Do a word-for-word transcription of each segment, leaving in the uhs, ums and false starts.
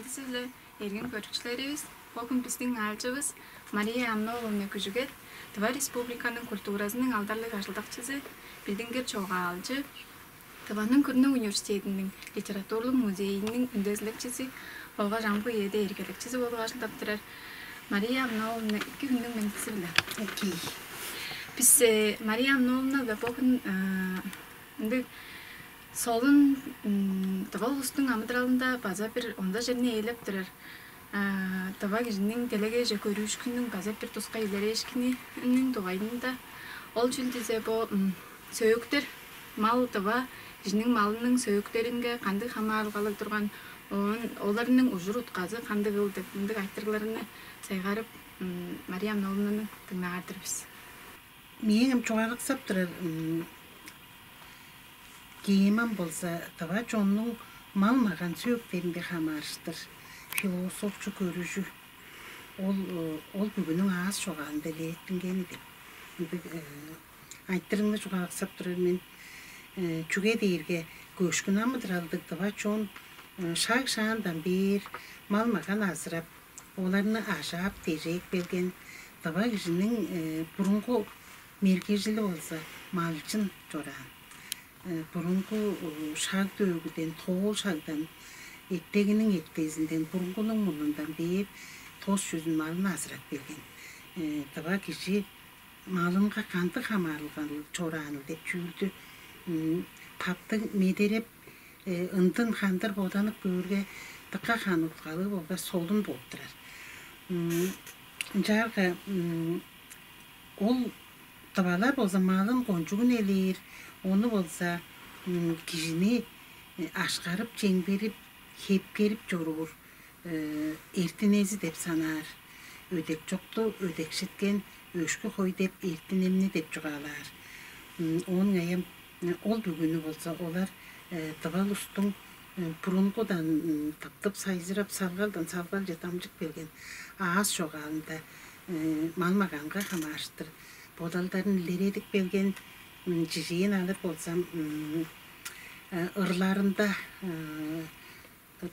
Сиз-биле, эргим көрүкчүлеривис, бөгүн биздин аалчывыс Мария Амноловна Күжүгет, Тыва Республиканың культуразының алдарлыг ажылдакчызы, билдингир чогаалчы, Тываның күрүнег университединиң литературлуг музейиниң үндезилекчизи болгаш амгы үеде эргелекчизи болуп ажылдап турар. Мария Амноловна, эки хүннүң мендизи-биле. Эки. Бис Мария Амноловна-биле бөгүн ындыг солун, тыва улустуң амыдыралында база бир онза черни ээлеп турар тыва кижиниң делегейже көрүүшкүнүнүң база бир тускай илерээшкининин дугайында. Ол чүл дизе, бо сөөктер, мал, тыва кижиниң малының сөөктеринге кандыг хамаарылгалыг турган, оон оларның ужур-утказы кандыгыл деп мындыг айтырыгларны сайгарып, Мария Амноловнаны дыңнаар-дыр бис. Мээң ам чугаалаксап турар темам болза тыва чоннуң мал-маган сөөктеринге хамаарыштыр философчу көрүжү. Ол ол бүгүнүң аас чогаалында илереттингени деп ындыг айтырыгны чугаалаксап турар мен. Чүге дээрге көшкүн амыдыралдыг тыва чон шаг-шаандан бээр мал-маган азырап, оларны ажаап-дежээп келген. Тыва кижиниң бурунгу мергежили болза малчын чораан. Бурунгу шаг-төөгүден, тоол шагдан, эртегиниң эртезинден, бурунгунуң мурнундан бээр тос чүзүн малын азырап келген. Тыва кижи малынга кандыг хамаарылгалыг чорааныл деп чүүлдү таптыг медереп, ындын хандыр боданып көөрге, дыка ханыккалыг болгаш солун болуп турар. Ынчаарга ол тывалар болза малын кончугун элээр, ону болза кижини ашкарып, чемгерип, хепкерип чоруур эртинези деп санаар. Өдек чокту өдекшиткен өшкү хой деп эртинемни деп чугаалаар. Оон ыңай ам ол бүгүнү болза олар тыва улустуң бурунгудан тыптып сайзырап, салгалдан салгалче дамчып келген аас чогаалында мал-маганга хамаарыштыр бодалдарын илередип келген. Чижээн алыр болзам, ырларында,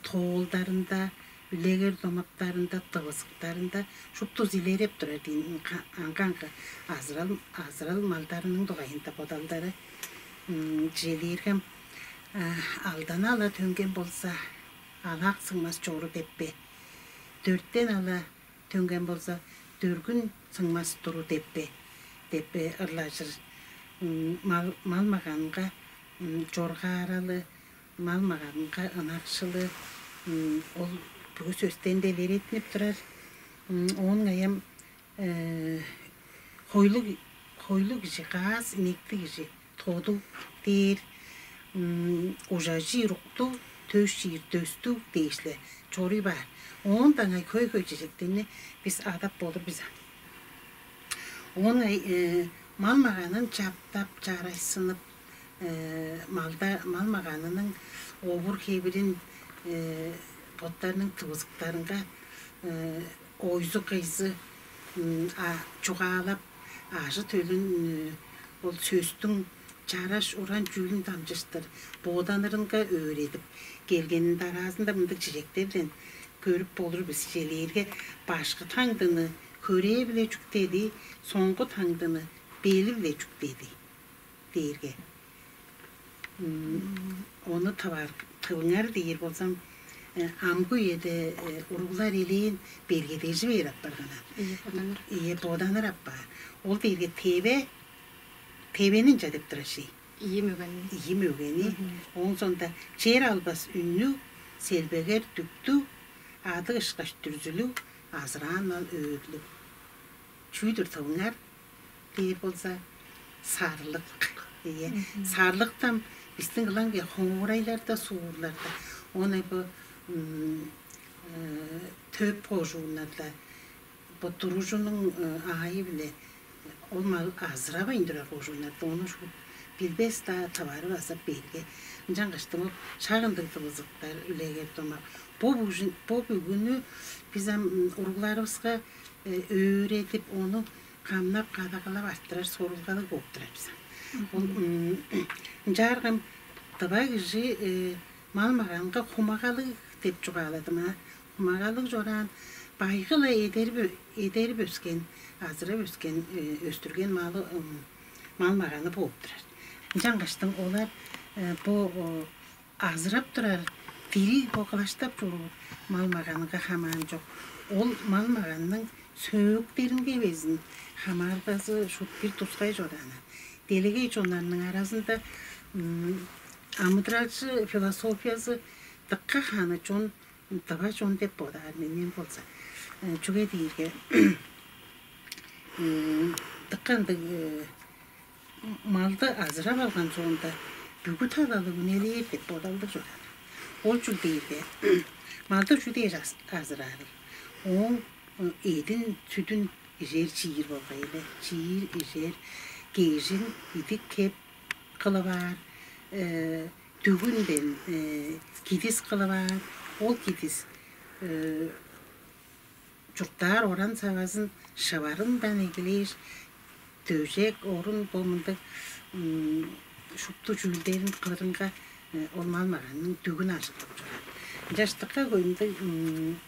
тоолдарында, үлегер домактарында, тывызыктарында шупту илереп турар дейн. Аңгы-аңгы азырал, азырал малдарының дугайында бодалдары. Чижээлээргем, алдан ала төнген болза, алаак сыңмас чору деп бе, дөрттен ала төнген болза, дөргүн сыңмас туру деп бе, деп бе ырлажыр. Мал, мал-маганга чоргааралы, мал-маганга ынакшылы ол бүгү сөстен-даа илеретинип турар. Оон ыңай ам хойлуг, хойлуг кижи, каас инектиг кижи, тодуг дээр, ужа чиир уктуг, төш чиир дөстүг дээш-ле чоруй баар. Оон-даа ыңай хөй-хөй чижектени бис адап болур бис. Оон ыңай мал-маганын чаптап, чарайсынып, малда, мал-маганының овур-хевирин, боттарының тывызыктарынга ойзу-кыйзы чугаалап, ажы-төлүн, ол сөстүң чараш уран чүүлүн дамчыштыр бооданырынга өөредип келгенин дараазында мындыг чижектер-биле көрүп болур бис. Чижээлээрге, башкы таңдыны хөрээ-биле чүктеди, соңгу таңдыны бели-биле чүктеди дээрге. Ону тывар, тывыңар дээр болзам, амгы үеде уруглар элээн бергедежи бээр апарган. Ийе, боданыр. Ийе, боданыр апаар. Ол дээрге теве, тевени ынча деп турар ши. Ийи мөгени. Ийи мөгени. Оон соонда чер албас үннүг, селбегер дүктүг, адыг ышкаш дүрзүлүг, азыраан мал өөрлүг. Чүү-дүр тывыңар? Дээр болза, сарлык. Ийе. Сарлыктан бистиң кылаң хоңурайларда, суурларда, оон бо төп кожууннарда, бо туружунуң аайы-биле ол мал азыравайн турар кожууннарда, ону шуут билбес-даа, тывары база берге. Ынчангаштың ол шак ындыг тывызыктар, үлегер домак. Бо бүгүнү бис ам уругларывыска өөредип, ону камнап, кадагалап арттырар сорулгалыг болуп турар бис ам. Ол ынчааргам тыва кижи мал-маганга хумагалыг деп чугааладым аа. Магалыг чораан, байгы-ла эдерип, эдерип өскен, азырап өскен, э, өстүрген малы, м, мал-маганы бооп турар. Ынчангаштың олар, э, бо, о, азырап турар, дириг бо кылаштап чоруур мал-маганынга хамаан чок. Ол мал-маганның сөөктеринге безин хамаарылгазы шуут бир тускай чораан. Делегей чоннарның аразында, м, амыдыралчы философиязы дыка ханы чон, тыва чон деп бодаар мен, мен болза. Э, чүге дээрге, м, дыка ындыг, э, малды азырап алган соонда, бүгү талалыг үнелээр деп бодалдыг чораан. Ол чүл дээрге, малды чүү дээш аз-, азыраарыл? Ооң, э, эъдин, сүдүн ижер чиир болгай-ла. Чиир, ижер, кежин идик-хеп кылып аар, э, дүгүнден, э, кидис кылып аар. Ол кидис, э, чурттаар оран-савазын, шыварындан эгелээш, дөжек, орун, бо мындыг, м, шупту чүүлдерин кылырынга, э, ол мал-маганның дүгүн ажыглап чораан. Ынчаштыкка хөй мындыг, м,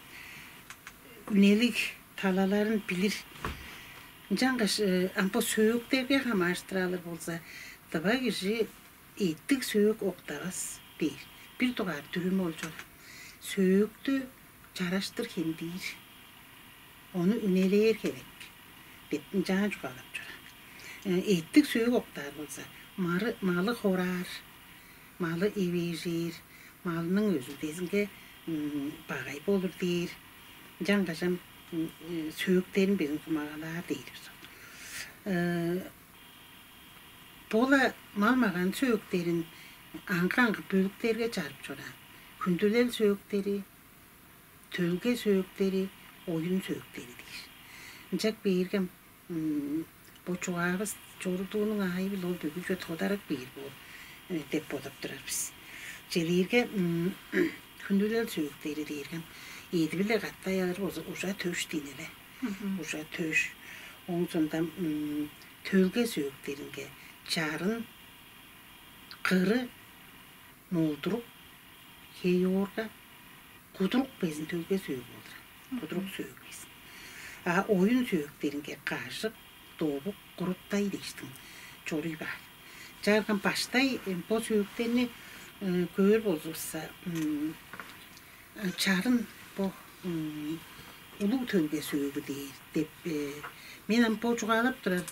үнелиг талаларын билир. Ынчангаш, э, ам бо сөөктерге хамаарыштыр алыр болза, тыва кижи эъттиг сөөк октавас дээр. Бир дугаар дүрүм ол чор. Сөөктү чараштыр хемдиир, ону үнелээр херек деп ынчаар чугаалап чораан. Э, эъттиг сөөк октаар болза, мары, малы хораар, малы эвээжээр, малының өзүлдезинге, м, багай болур дээр, ынчангаш ам, м, э, сөөктерин безин сумагалаар дээр бис. Э, Бо-ла мал-маган сөөктерин аңгы-аңгы бөлүктерге чарып чораан. Хүндүлел сөөктери, төлге сөөктери, оюн сөөктери дээш. Ынчап бээрге, м, бо чугаавыс чорудуунуң аайы-биле ол бүгү чүве тодарап бээр боор, э, деп бодап турар бис. Чижээлээрге, м, хүндүлел сөөктери дээрге, эъди-биле катай алыр болза, ужа төш дийин але. Мгм. Ужа төш. Ооң соонда, м, төлге сөөктеринге чарын, кыры, молдурук, хей-оорга, кудурук безин төлге сөөк болур. Кудурук сөөк безин. А оюн сөөктеринге кажык, довук, куруттай дээштиң чоруй баар. Чаарган баштай, э, бо сөөктерни, э, көөр болзувусса, м, чарын бо, м, улуг төлге сөөгү дээр деп, э, мен ам бо чугаалап турар,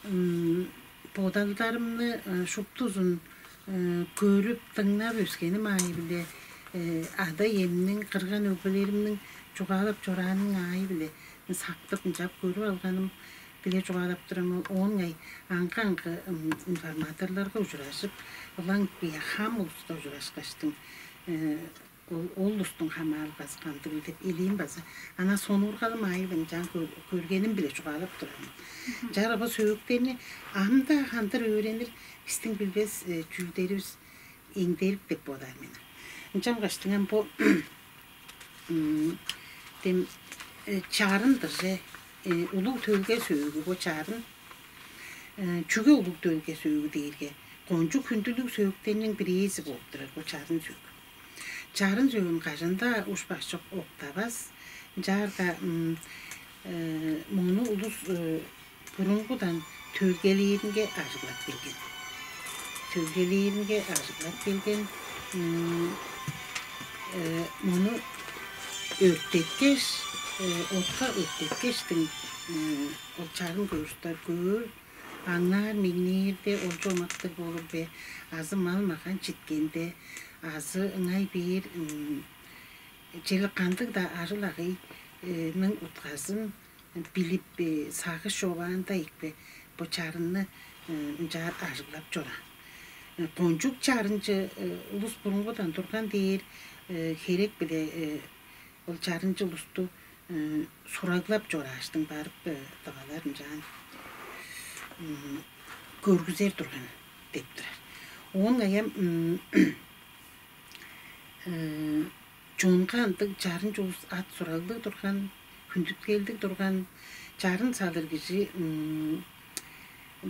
м, бодалдарымны, э, шуптузун, э, көрүп, дыңнап өскеним аайы-биле, э, ада-иемниң, кырган өгбелеримниң чугаалап чораанының аайы-биле сактып, ынчап көрүп алганым-биле чугаалап турар мен. Оон ыңай аңгы-аңгы, м, информаторларга ужуражып, ылаңгыя хам улуска ужурашкаштың, э, ол, ол улустуң хамаарылгазы кандыгыл деп элээн база ана сонуургалым аайы-биле ынчаар көр-, көргеним-биле чугаалап турар мен. Мгм. Чаа, бо сөөктерни ам-даа кандыр өөренир, бистиң билбес, э, чүүлдеривис эңдерик деп бодаар мен. Ынчангаштың ам бо, м, дем, э, чарын-дыр че, э, улуг төлге сөөгү бо чарын. Э, чүге улуг төлге сөөгү дээрге, кончуг хүндүлүг сөөктерниң бирээзи болуп турар бо чарын сөөгү. Чарын сөөгүн кажан-даа уш-баш чок октавас. Ынчаарга, м, э, муну улус, э, бурунгудан төлгелээринге ажыглап келген. Төлгелээринге ажыглап келген, м, э, муну өрттеткеш, э, отка өрттеткештиң, м, ол чарын көөр улустар көөр, аңнаар-меңнээрде олча омактыг болур бе, азы мал-маган читкенде, азы ыңай бээр, м, черле кандыг-даа ажыл-агый, э, ның утказын билип, э, сагыш човаанда ийик бе, бо чарынны, э, ынчаар ажыглап чораан. Э, кончуг чарынчы, э, улус бурунгудан турган дээр, э, херек-биле, э, ол чарынчы улусту, э, сураглап чорааштың барып, э, тывалар ынчаан, м, көргүзер турган деп турар. Оон ыңай ам, м, э, чонга ындыг чарынчы улус ат-сураглыг турган, хүндүткелдиг турган, чарын салыр кижи, м,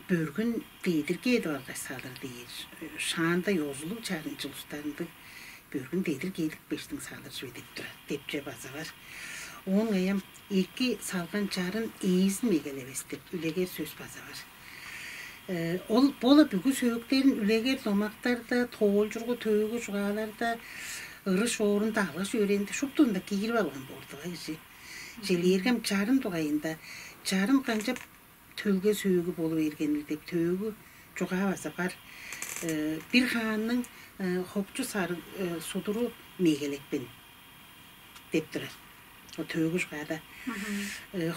бөргүн дедирге эдип алгаш салыр дээр. Шаанда ёзулуг чарынчы улустар ындыг бөргүн дедир кедип бештиң салыр чүве деп турар, депче база бар. Оон каяам эки салган чарын ээзин мегелевес деп үлегер сөс база бар. Ол бола бүгү сөөктерин үлегер домактарда, тоолчургу төөгү чугааларда, ырыш оорунда, алгаш өөренди шуптузунда киирип алган боордуга кижи. Челээргем чарын дугайында, чарын канчап төлге сөөгү болуп эргенил деп төөгү чугаа база бар. Бир хаанның хопчу сарыг судуру мегелекпин деп турар. Ол төөгү чугаада.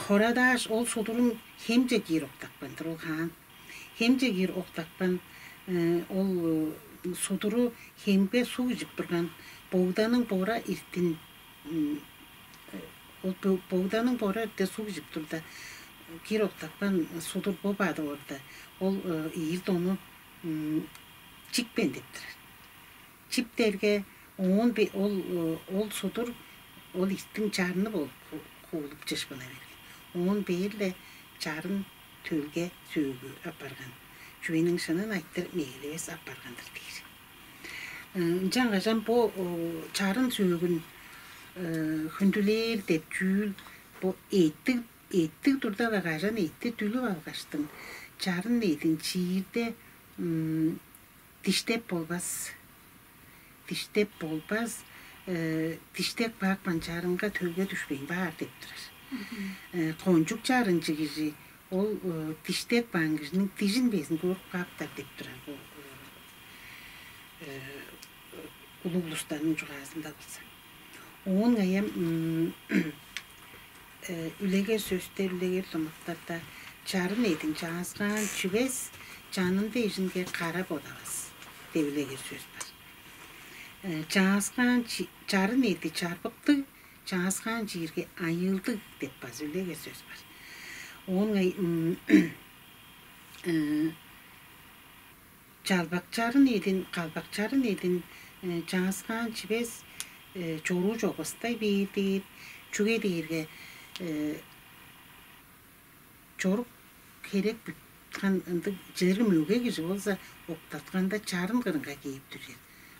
Хорадааш, ол судурун хемче киир октапкан-дыр ол хаан. Хемче киир октапкан, ол судуру хемге суг ижип турган, богданың бора иртин, ол богданың бора ирте суг ижип турда, киир октапкан судур бо бадып орда, ол ийир дону чикпен деп турар. Чиптерге, оон бе ол ол судур ол иттиң чарны болуп хуулуп чыышпына берген. Оон бээр-ле чарын төлге сөөгү апарган. Чүвениң шынын айтыр мээлевес апарган-дыр дээр. Ынчангаш ам бо чарын сөөгүн хүндүлээр деп чүүл бо эттиг эттиг турда-ла кажан этти дүлүп алгаштың, чарын эдин чиирде диштеп болбас. Диштеп болбас, диштек баапкан чарынга төлге дүшпейн баар деп турар. Кончуг чарынчы кижи ол диштек баан кижиниң дижин безин көрүп кааптар деп турар бу улуг улустарның чугаазында болза. Оон каяам үлегер сөстер, үлегер домактарда чарын эдиң чааскаан чүвес, чанында эжинге кара бодавас деп үлегер сөс бар. Чааскаан чарын эди чарбыктыг, чааскаан чиирге айыылдыг деп база үлегер сөс бар. Оон чалбак чарын эдин, калбак чарын эдин чааскаан чивес, чоруу чогустай бээр дээр, чүге дээрге чорук херек бүткан ындыг чырым өге кижи болза, октатканда чарын кырынга кээп дүрер.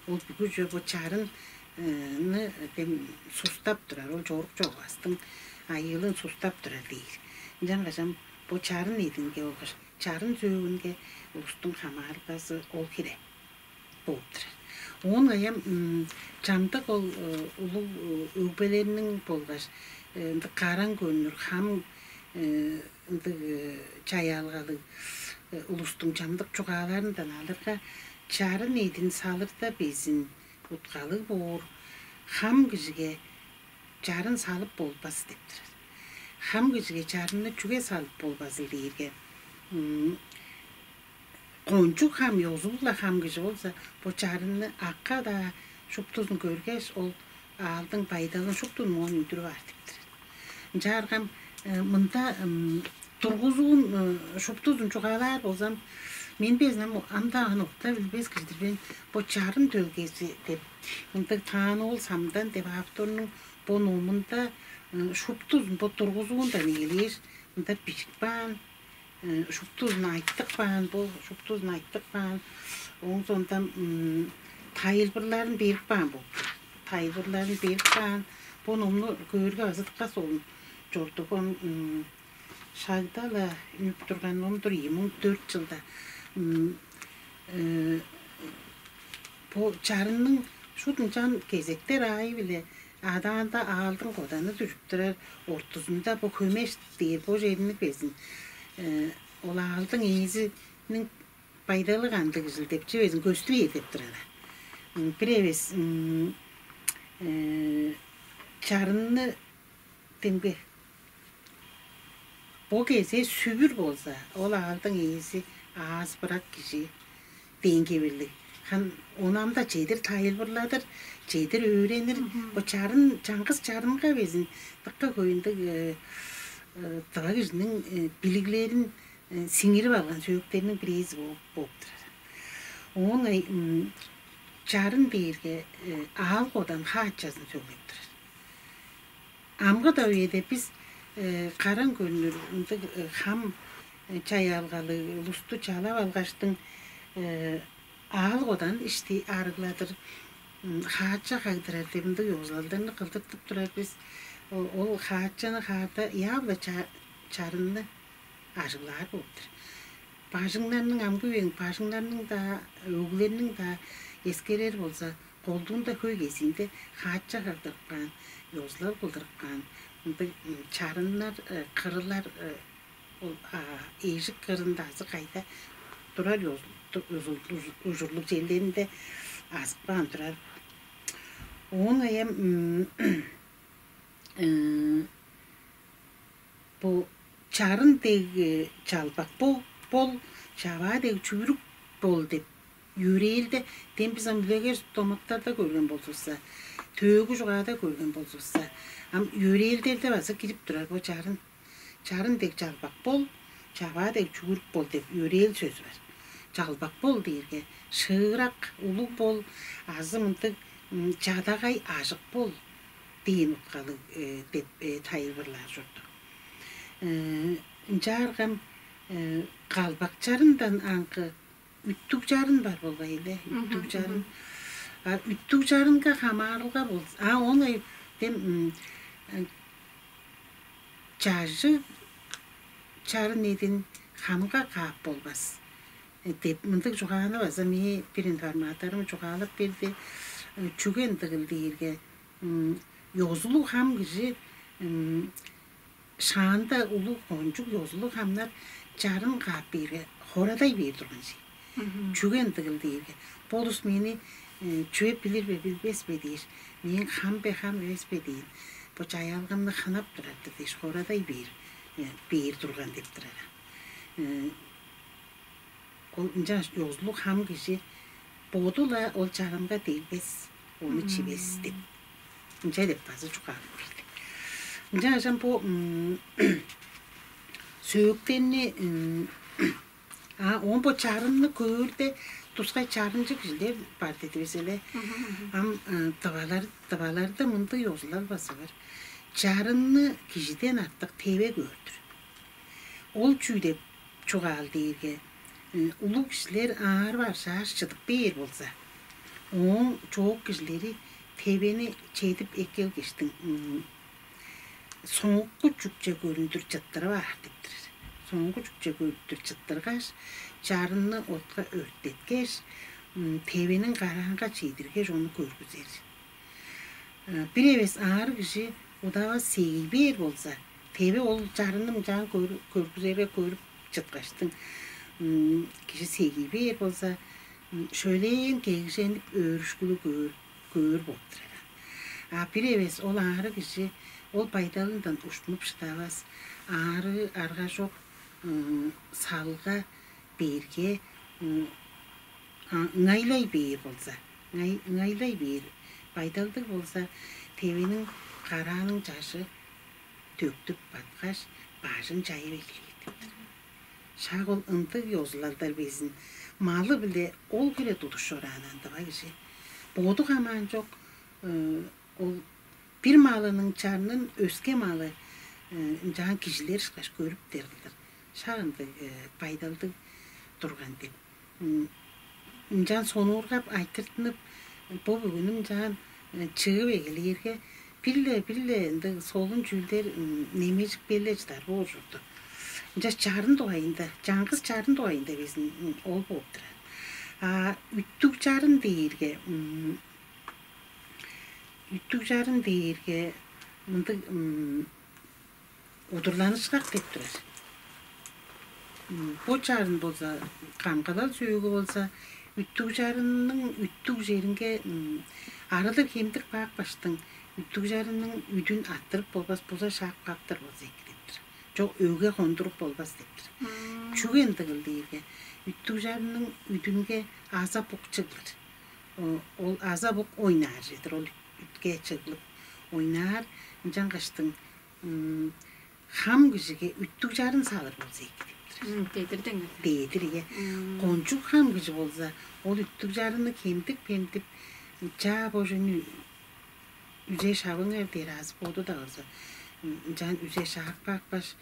Ол бүгү чүве бо чарынны дем сустап турар, ол чорук чогбастың айыылын сустап турар дээр. Ынчангаш ам бо чарын эдинге болгаш чарын сөөгүнге улустуң хамаарылгазы ол хире болуп турар. Оон каяам чамдык ол улуг өгбелерниң болгаш ындыг караң көңнүр хам ындыг чаяалгалыг улустуң чамдык чугааларындан алырга, чарын эдин салырда безин уткалыг боор, хам кижиге чарын салып болбас деп турар. Хам кижиге чарынны чүге салып болбазыл дээрге, кончуг хам, ёзулуг-ла хам кижи болза, бо чарынны акка-даа шуптузун көргеш, ол аалдың байдалын шуптузун оон үндүрүп аар деп турар. Ынчаарга ам мында тургузуун шуптузун чугаалаар болзам, мен безин ам ам-даа аны октап билбес кижи-дир мен. Бо чарын төлгези деп ындыг Таан-оол Самдан деп авторнуң бо номунда шуптузун бо тургузуундан эгелээш мында бижип каан, шуптузун айтып каан, бо шуптузун айтып каан, ооң соонда тайылбырларын берип каан болуп тур. Тайылбырларын берип каан, бо номну көөрге база дыка солун чордуг. Ам шагда-ла үнүп турган ном-дур ийин, муң дөрт чылда. Бо чарынның шуут ынчан кезектер аайы-биле адаанда аалдың коданы дүжүп турар, ортузунда бо хөөмеш дээр бо черинниг безин ол аалдың ээзиниң байдалы кандыг кижил деп чүвезин көстү бээр деп турар. Бир эвес чарынны демге бо кезээ сүбүр болза, ол аалдың ээзи аазы бырак кижи дээн кевирлиг. Хан ону ам-даа чедир тайылбырладыр, чедир өөренир. Бо чарын, чаңгыс чарынга безин дыка хөй ындыг дыва кижиниң билиглерин сиңирип алган сөөктерниң бирээзи болуп турар. Оон чарын дээрге аал кодан хаачазын сөглеп турар. Амгы-даа үеде бис караң көрнүр ындыг хам чаяалгалыг улусту чалап алгаштың, аал кодан ишти арыгладыр. хаача хагдырар деп ындыг ёзулалдарны кылдыртып турар бис. Ол хаачаны хаарда яавла чарынны ажыглаар болуптур. Бажыңнарның, амгы үең бажыңнарның-даа, өглерниң-даа эскерер болза, колдуунда хөй кезиинде хаача хагдырып каан, ёзулал кылдырып каан ындыг чарыннар, кырылар, ол эжик кырында азы кайда турар ужурлуг черлеринде азып каан турар. Оон аяам бо чарын дег чалбак бол, чаваа дег чүвүрүк бол деп йөрээлде, дем бис ам үлегер домактарда көрген болзувусса, төөгү чугаада көрген болзувусса, ам йөрээлдерде база кирип турар бо чарын. Чарын дег чалбак бол, чаваа дег чүгүрүк бол деп йөрээл сөзү бар. Чалбак бол дээрге шыырак, улуг бол, азы мындыг чадагай, ажык бол дээн уткалыг деп тайылбырлаар чорду. Ынчааргам калбак чарындан аңгы үттүг чарын бар болгай эле, үттүг чарын. А үттүг чарынга хамаарылга болза, а оон ай дем чажы чарын эдин хамга каап болбас деп мындыг чугааны база мээ бир информаторум чугаалап берди. Чүге ындыгыл дээрге, ёзулуг хам кижи шаанда улуг кончуг ёзулуг хамнар чарын каап бээрге, хорадай бээр турган чий. Чүге ындыгыл дээрге, бо улус мени чүве билир бе, билбес бе дээш, мээң хам бе, хам эвес бе дээн, бо чаяалгамны хынап турар-дыр дээш, хорадай бээр бээр турган деп турар. Ол ынчангаш ёзулуг хам кижи боду-ла ол чарынга дегбес, ону чивес деп, ынча деп база чугаалап берди. Ынчангаш ам бо сөөктерни, а оон бо чарынны көөрде, тускай чарынчы кижилер бар дедивис эле. Ам дывалар дываларда мындыг ёзулал база бар. Чарынны кижиден артык теве көөр-дүр. Ол чүү деп чугаал дээрге, улуг кижилер аарып-аржааш чыдып бээр болза, ооң чоок кижилери тевени чедип эккелгештиң, соңгу чүкче көрүндүр чыттырып аар деп турар. Соңгу чүкче көрүндүр чыттыргаш, чарынны отка өрттеткеш, тевениң караанга чедиргеш, ону көргүзер. Бир эвес аарыг кижи удавас сегий бээр болза, теве ол чарынны мынчаан көргүзерге көрүп чыткаштың, кижи сегий бээр болза, шөлээн кегженип, өөрүшкүлүг көөр көөр болуп турар. А бир эвес ол аарыг кижи ол байдалындан уштунуп шыдавас, аарыы арга чок, салга бээрге, ыңайлай бээр болза, ыңайлай бээр байдалдыг болза, тевениң карааның чажы төктүп баткаш, бажын чайып эгелээр-дир. Шак ол ындыг ёзулалдар безин малы-биле ол хире тудуш чораан андыва кижи. Боду хамаан чок, ол бир малының чарнын өске малы ынчаан кижилер ышкаш көрүптер кылдыр. Шак ындыг байдалдыг турган деп. Ынчаан сонуургап айтыртынып, бо бүгүнү ынчаан чыып эгелээрге, бир-ле бир-ле ындыг солун чүүлдер немежип келе чыдар боор чорду. Ынчаш чарын дугайында, чаңгыс чарын дугайында безин ол бооп турар. А үттүг чарын дээрге, үттүг чарын дээрге мындыг удурланышкак деп турар. Бо чарын болза, камгалал сөөгү болза, үттүг чарынның үттүг черинге арыдыр хемдик баап каштың, үттүг чарынның үдүн аттырып болбас, буза шаап кааптар болза эки деп тур. Чок, өгге хондуруп болбас деп тур. Чүге ындыгыл дээрге, үттүг чарынның үдүнге аза бук чыглыр. Ол аза бук ойнаар чедир, ол үтке чыглып ойнаар, ынчангаштың хам кижиге үттүг чарын салыр болза эки деп тур. Дедир деңер. Дедир, ийе. Кончуг хам кижи болза, ол үттүг чарыны хемдип хемдип, чаа божуну үзе шавыңар дээр азы боду-даа болза, ынчаан үзе шаап каапкаш,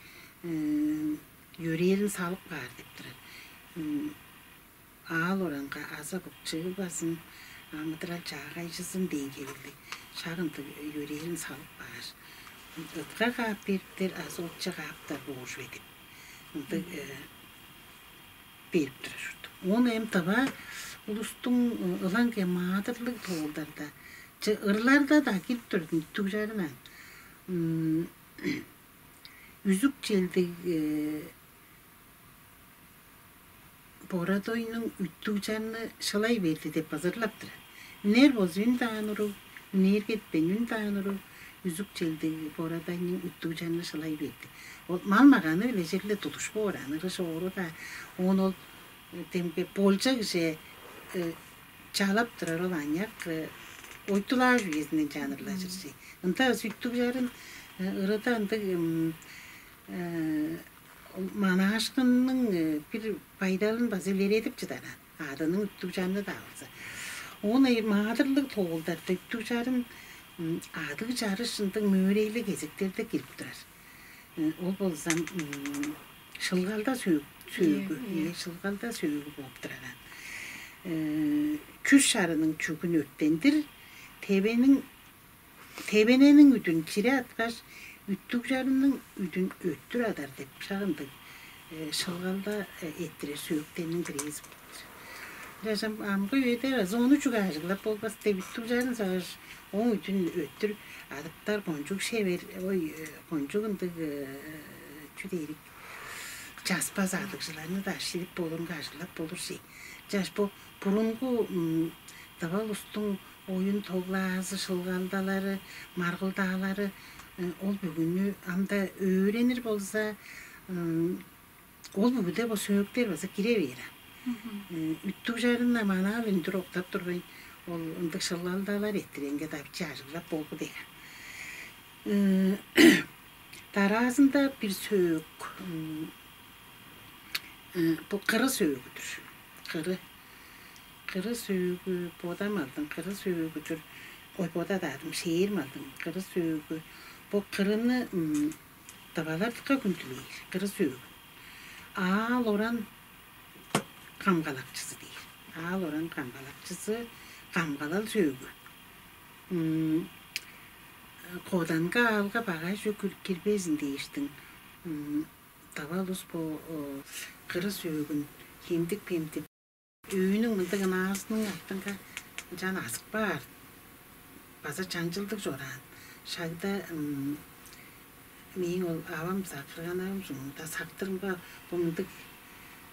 йөрээлин салып каар деп турар. Аал оранга аза бук чыылбазын, амыдырал чаагайжызын дээн хевирлиг шак ындыг йөрээлин салып кааш, ытка каап бериптер азы отче кааптар боожу бе деп ындыг берип турар ужурлуг. Оон эм тыва улустуң ылаңгыя маадырлыг тоолдарда, че ырларда-даа кирип турдун, үттүг чарынаан. Үзүк челдиг Бородойнуң үттүг чарны шылай берди деп базырлаптыр. Үнер болза үн даан уруг, үнээр кетпейн үн даан уруг, үзүк челдиг Бородойнуң үттүг чарны шылай берди. Ол мал-маганы-биле черле тудуш боор аан, ыры шоору-даа. Оон ол демге болча киже чаалап турар ол аныяк ойтулааш үезинден чанырлажыр чей. Ында сүттүг чарын ырыда ындыг манаашкынның бир байдалын база илередип чыдар аан, адының үттүг чарны-даа болза. Оон маадырлыг тоолдарда үттүг чарын адыг чарыш ындыг мөөрейлиг кезектерде кирип турар. Ол болза шылгалда сөөгү, шылгалда сөөгү болуп турар аан. Күш шарының чүгүн өрттендир, тебениң тебенениң үдүн чире аткаш, үттүг чарының үдүн өттүр адар деп шак ындыг шылгалда эрттирер сөөктерниң бирээзи болур. Ынчаш амгы үеде база ону чүге ажыглап болбас деп, үттүг чарын сагыш ооң үдүн өттүр адыптар кончуг шевер, ой, кончуг ындыг чү дээрик, часпас адыгжыларны-даа шилип болурунга ажыглап болур чей. Ынчаш бо бурунгу тыва улустуң оюн-тоглаазы, шылгалдалары, маргылдаалары ол бүгүнү ам-даа өөренир болза, ол бүгүде бо сөөктер база кире бээр аан. Үттүг чарынна манаал үндүр октап турбайн, ол ындыг шылгалдалар эрттиренге-даа бичии ажыглап болгу дег. Дараазында бир сөөк, бо кыры сөөгү-дүр. Кыры Кыры сөөгү бода малдың кыры сөөгү-дүр. Ой, бода даадым, шээр малдың кыры сөөгү. Бо кырыны дывалар дыка хүндүлээр, кыры сөөгү. Аал оран камгалакчызы дээр. Аал оран камгалакчызы, камгалал сөөгү. Коданга аалга багай чүве кирбезин дээштиң, дывалыс бо кыры сөөгүн хемдик-пемдик Өөнүң мындыг ынаазының артынга ынчан азып каар, база чаңчылдыг чораан. Шагда мээң ол авам, сакырган авам, чуңда сактырымга бо мындыг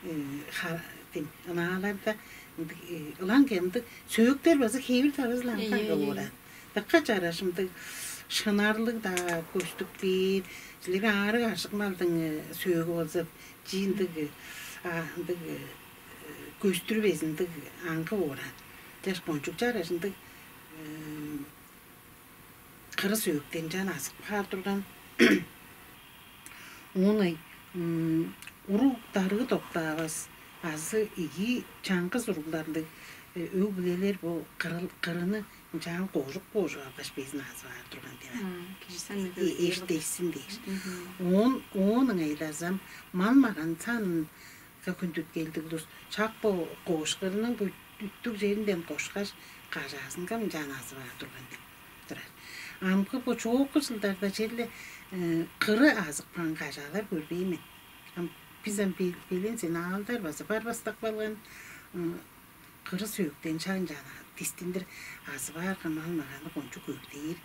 дем ынааларда мындыг ылаң кемдиг сөөктер база хевир тавызыл аңган болур. Дыка чараш мындыг шынарлыг-даа көстүк бээр, силерге аарыг ажык малдың сөөгү болза, чииндиг ындыг көстүр безиндиг аңгы боор аан. Чаш кончуг чараш ындыг кырыс өөктен чаан азып каар турган. Оон ай уруг-дарыы доктаавас азы ийи чаңгыс уругларлыг өг-бүлелер бо кырыны ынчаан кожук-кожук алгаш безин азып аар турган дээр аан. Кижи санныг эштейсин дээш. Оон оон ыңайлазам мал-маган санын хүндүткелдиг улус шак бо коошкарының бо үттүг черинден кошкаш, кажаазынга мынчаан азып аар турган деп турар. Амгы бо чоокку чылдарда черле кыры азып каан кажаалар көрбейн мен. Ам бис ам белен сен аалдар база бар бастак болган кыры сөөктен шаан чаана дистиндир азып аарга мал-маганы кончуг көглээр,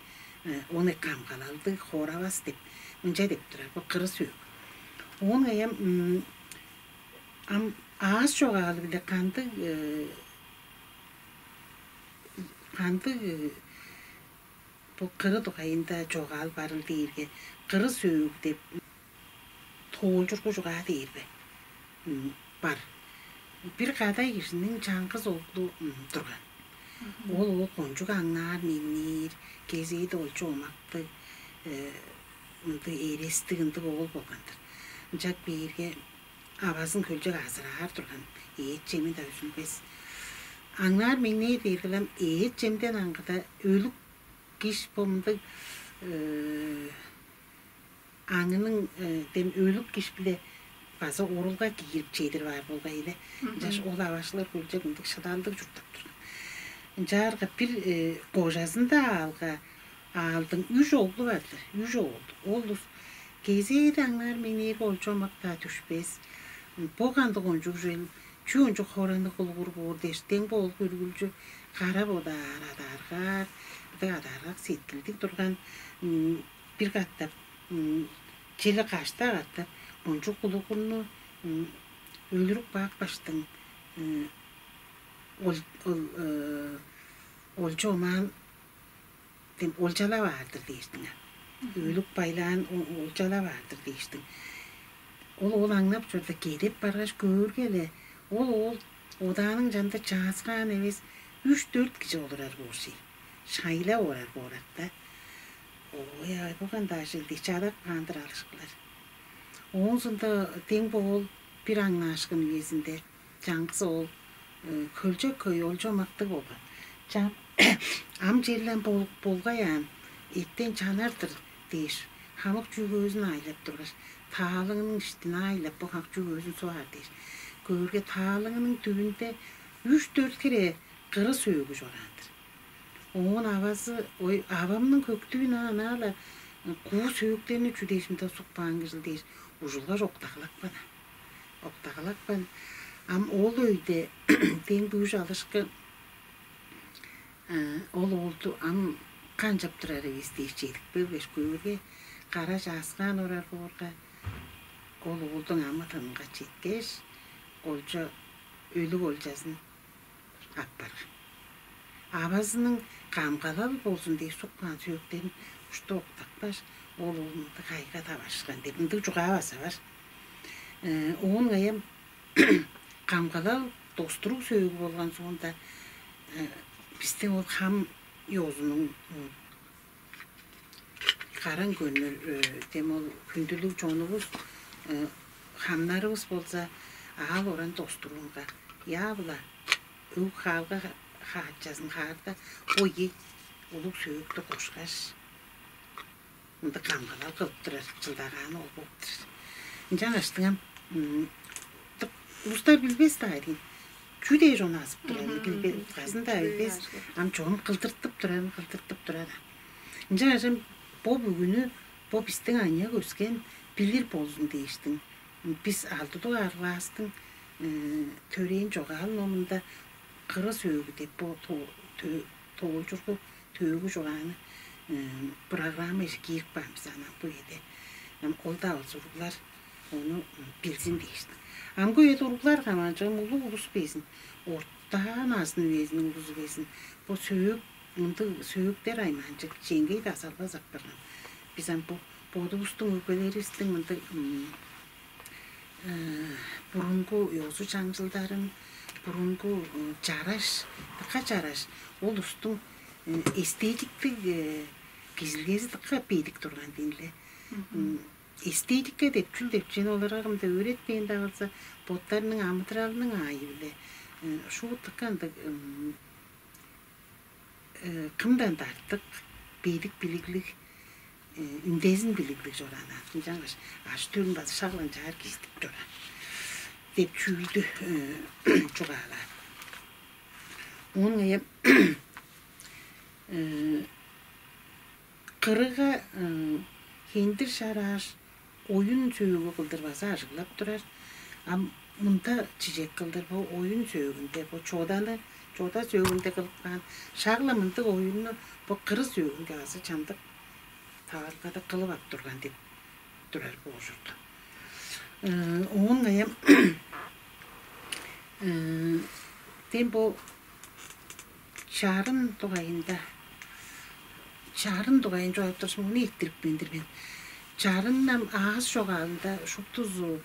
ону камгалалдыг хоравас деп мынча деп турар бо кыры сөөк. Оон аям Ам аас чогаалы-биле кандыг кандыг бо кыры дугайында чогаал барыл дээрге, кыры сөөгү деп тоолчургу чугаа дээрбе бар. Бир кадай кижиниң чаңгыс оглу турган. Ол ол кончуг аңнаар меңнээр, кезээде олчу омактыг, ындыг эрестиг ындыг оол болган-дыр. Ынчак бээрге авазын хөлчек азыраар турган, эът-чеми-даа үзүлбес. Аңнаар меңнээр дээргилем эът-чемден аңгыда өлүк киш бо мындыг аңының дем өлүк киш-биле база орулга киирип чедирип аар болгай эле. Ынчаш ол авашылар хөлчек мындыг шыдалдыг чурттап турган. Ынчаарга бир кожазында аалга аалдың үш оглу бар-дыр, үш оолду. Ол улус кезээде аңнаар меңнээрге олчомак-даа дүшпес. Бо кандыг ончуг чүвел, чүү ончуг хоранныг кулугур боор дээш, дең бо ол үргүлчү кара бодаар, адааргаар, ындыг адааргак сеткилдиг турган бир катап, чили кашта катап, ончуг кулугурну өлүрүп каапкаштың, ол, ол олчу омаан дем олчалап аар-дыр дээштиң. Өлүк байлаан олчалап аар-дыр дээштиң. Ол ол аңнап чорда кедеп баргаш көөрге-ле, ол ол удааның чанында чааскаан эвес, үш-дөрт кижи олурар боор ший. Шайлап орар бооракта. Ой, ай, бо кандыг ажыл дээш чадап каан-дыр алышкылар. Оон соонда дең бо ол бир аңнаашкын үезинде чаңгыс ол хөлчок хөй олчомактыг болган. Чаан ам черлен болгаяан, эттен чанар-дыр дээш, хамык чүгөөзүн айлап тургаш, таалыңының иштин айлап, бо хамык чүгөөзүн суваар дээш, көөрге, таалыңының түбүнде үш-дөрт хире кыры сөөгү чораан-дыр. Оон авазы: «Ой, авамның көктүүн аан ала куу сөөктерни чүдээш мында сукпаан кижил» дээш, ужулгаш октаглапкан. Октаглапкан. Ам ол өйде дең бүүш алышкы ол оолду ам канчап турар эвес дээш чедип келгеш көөрге, кара чааскаан орар боорга, ол оолдуң амы-тынынга четкеш, олча өлүг олчазын аппарган. Авазының камгалал болзун дээш сукпаан сөөктерин уштуп октапкаш, ол оолунда кайга таварышкан деп ындыг чугаа база бар. Оон каяам камгалал достуруг сөөгү болган соонда, бистиң ол хам ёзунуң караң көңнүр, дем ол хүндүлүг чонувус, хамнарывыс болза, аал-оран достуруунга яа-биле өг-хаалга хаачазын хаарда, бо ийи улуг сөөктү кошкаш, мында камгалал кылып турар чылдагааны ол болуп турар. Ынчангаштың ам улустар билбес-даа дийин. Чүү дээш ону азып турарын билбес, утказын-даа билбес. Ам чонун кылдыртып турарын кылдыртып турар. Ынчангаш ам бо бүгүнү бо бистиң аныяк өскен билир болзун дээштиң. Бис алды дугаар класстың төрээн чогаал номунда «Кыры сөөгү» деп бо тоолчургу төөгү чугааны программаже киирип каан бис анан бу үеде. Ол-даа болза уруглар ону билзин дээштиң. Амгы үеде уруглар камаанчыгым улуг улус безин, ортаан азын үезиниң улузу безин, бо сөөк, мындыг сөөктер аймаанчык чеңгей дазалбас апарган. Бис ам бо бодувустуң өгбелеривистиң мындыг бурунгу ёзу-чаңчылдарын, бурунгу чараш, дыка чараш, ол улустуң эстетиктиг кижизидилгези дыка бедик турган дийин-ле. Эстетика деп чүл деп чүвени оларга кым-даа өөретпээн-даа болза, боттарының амыдыралының аайы-биле шуут дыка ындыг кымдан-даа артык бедик билиглиг, үндезин билиглиг чораан аан. Ынчангаш ажы-төлүн база шак ынчаар кижизидип чораан деп чүүлдү чугаалаар. Оон каяа кырыга хендир шарааш, оюн сөөгү кылдыр база ажыглап турар. Ам мында чижек кылдыр бо оюн сөөгүнде, бо чоданы, чода сөөгүнде кылып каан шак-ла мындыг оюнну бо кыры сөөгүнге база чамдык таварылгада кылып ап турган деп турар бо ужурда. Оон каяа дем бо чарын дугайында, чарын дугайын чугаалап турзумза, муну эрттирипкен-дир мен. Чарын ам аас чогаалында шуптузу,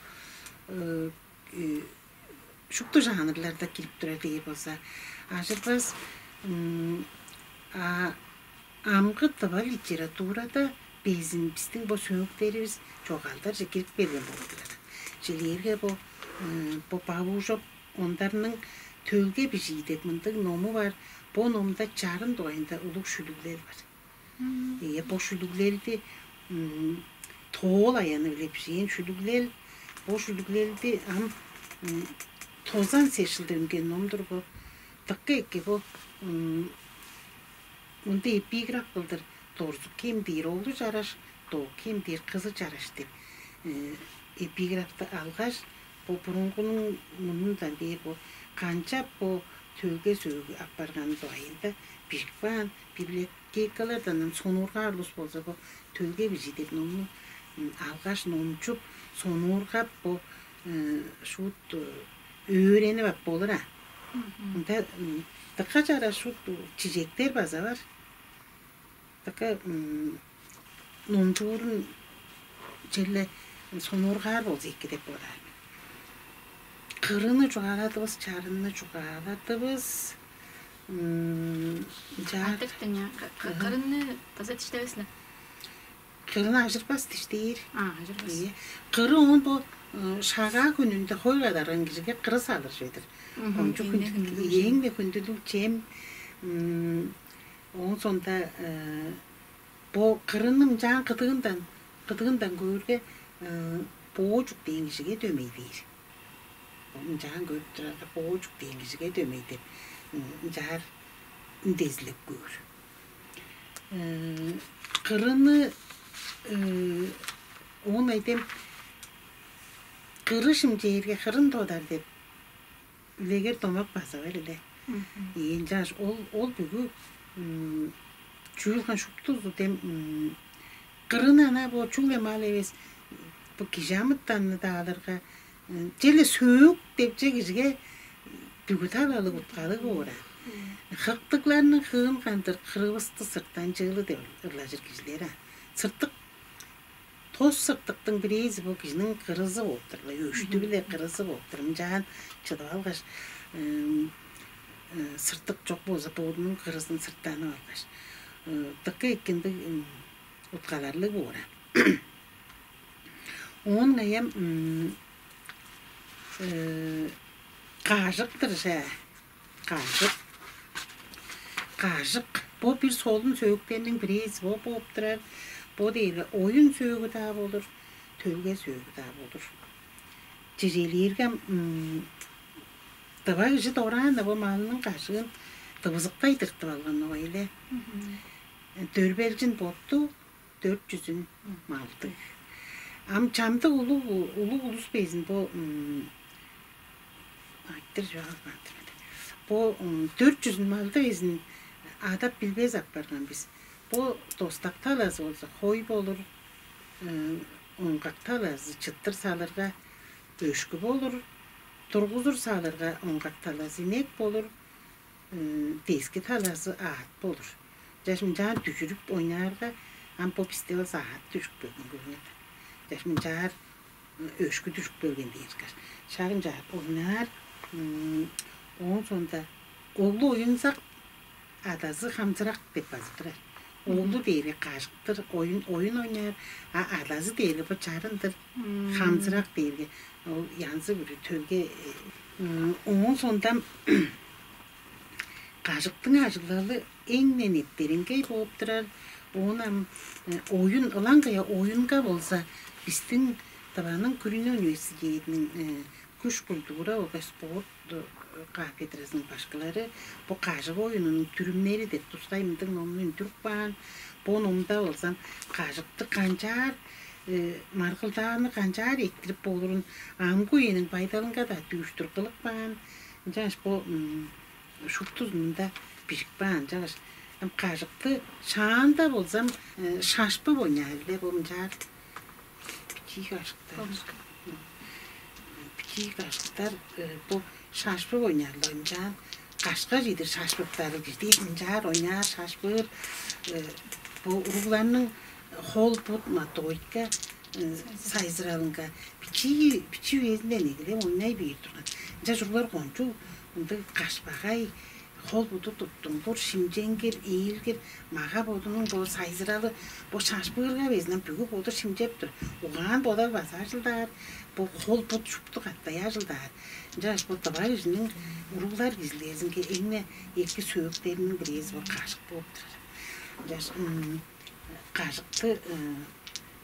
шупту жанрларда кирип турар дээр болза, ажырбас. А амгы тыва литературада безин бистиң бо сөөктеривис чогаалдарже кирип келген болуп турар. Чижээлээрге бо бо Бавуужап Ондарның «Төлге бижии» деп мындыг ному бар. Бо номда чарын дугайында улуг шүлүглел бар. Ийе, бо шүлүглелди тоол аяны-биле бижээн шүлүглел. Бо шүлүглелди ам тозан сес чылда үнген ном-дур бо. Дыка эки бо Мында эпиграф кылдыр: «Дорзук кем дээр оглу чараш, доок кем дээр кызы чараш» деп эпиграфты алгаш, бо бурунгунуң мурнундан бээр бо канчап бо төлге сөөгү апарган дугайында бижип каан библиотекалардан сонуургаар улус болза, бо «Төлге бижии» деп номну алгаш, номчуп, сонуургап, бо шуут өөренип ап болур аа. Мында дыка чара шуут чижектер база бар. Дыка номчуурун черле сонуургаар болза эки деп бодаар мен. Кырыны чугааладывыс, чарынны чугааладывыс. Ынчаар Артык дыңа кырынны база тиштевес-ле. Кырын ажырбас диштээр. А, ажырбас. Ийе. Кыры оон бо шагаа хүнүнде хой кадарган кижиге кыры салыр чүве-дир. Кончуг эң-не хүндүлүг чем. Эң-не хүндүлүг чем. Оон соонда бо кырыны ынчаан кыдыындан, кыдыындан көөрге, боожук дээн кижиге дөмей бээр. Ынчаан көрүп турарга, боожук дээн кижиге дөмей деп ынчаар үндезилеп көөр. Кырыны оон айдем кыры шимчээрге хырын тодар деп үлегер домак база бар эле. Ийе, ынчааш ол ол бүгү чуюлган шуптузу дем кырыны ана бо чүгле мал эвес, бо кижи амытанны-даа алырга, черле сөөк депче кижиге бүгү талалыг уткалыг боор аа. Хыктыгларның хыын кандыр кырывысты сыртан чыылы деп ырлажыр кижилер аа. Сыртык, тос сыртыктың бирээзи бо кижиниң кырызы болуп тур, өштү-биле кырызы болуп тур. Ынчаан чыдып алгаш, сыртык чок болза, бодунуң кырызын сыртанып алгаш, дыка эккиндиг уткаларлыг боор аа. Оон каяам кажыктыр же. Кажык. Кажык. Бо бир солун сөөктерниң бирээзи бо бооп турар. Бо дээрге оюн сөөгү-даа болур, төлге сөөгү-даа болур. Чижээлээрге, тыва кижи дораан-на бо малының кажыын дывызыктай тыртып алган ол эле. Дөрбелчин ботту, дөрт чүзүн малдыг. Ам чамдык улуг улуг улус безин бо айтыр чугаалап каан. Бо дөрт чүзүн малды безин адап билбес апарган бис. Бо достак талазы болза хой болур, оңгак талазы чыттыр салырга өшкү болур, тургузур салырга оңгак талазы инек болур, дески талазы аът болур. Чаш мынчаар дүжүрүп ойнаарга, ам бо бисте болза аът дүжүп келген көрүңер. Чаш мынчаар өшкү дүжүп келген дээр каш. Шагын чаар ойнаар, оон соонда оглу оюнзак, адазы хамзырак деп базып турар. Оглу дээрге кажыктыр, оюн оюн ойнаар, а адазы дээрге бо чарындыр, хамзырак дээрге ол янзы бүрү төлге. Оон соонда кажыктың ажыглалы эң-не нептереңгей бооп турар. Оон ам оюн, ылаңгыя оюнга болза, бистиң Тываның күрүне университединиң күш-культура болгаш спорт кафедразының башкылары бо кажык оюнунуң түрүмнери деп тускай мындыг номну үндүрүп каан. Бо номда болза кажыкты канчаар, маргылдааны канчаар эрттирип болурун амгы үениң байдалынга-даа дүүштүр кылып каан. Ынчангаш бо шуптузун мында бижип каан. Ынчангаш ам кажыкты шаанда болза шашпып ойнаар-ла бо мынчаар. Бичии кажыктар. Бичии кажыктар бо шашпып ойнаар-ла ынчаар. Кашка чедир шашпыптары бирдээ ынчаар ойнаар, шашпыыр. Бо уругларның хол-бут, моторика сайзыралынга бичии, бичии үезинден эгелеп ойнай бээр турган. Ынча чуруглар кончуг ындыг кашпагай, хол-буду туттунгур, шимченгир, ээлгир, мага-бодунуң бо сайзыралы, бо шашпыырга безин ам бүгү боду шимчеп тур. Угаан-бодал база ажылдаар, бо хол-бут шупту катай ажылдаар. Ынчангаш бо тыва кижиниң уруглар кижилеринге эң-не эки сөөктериниң бирээзи бо кажык бооп турар. Ынчангаш кажыкты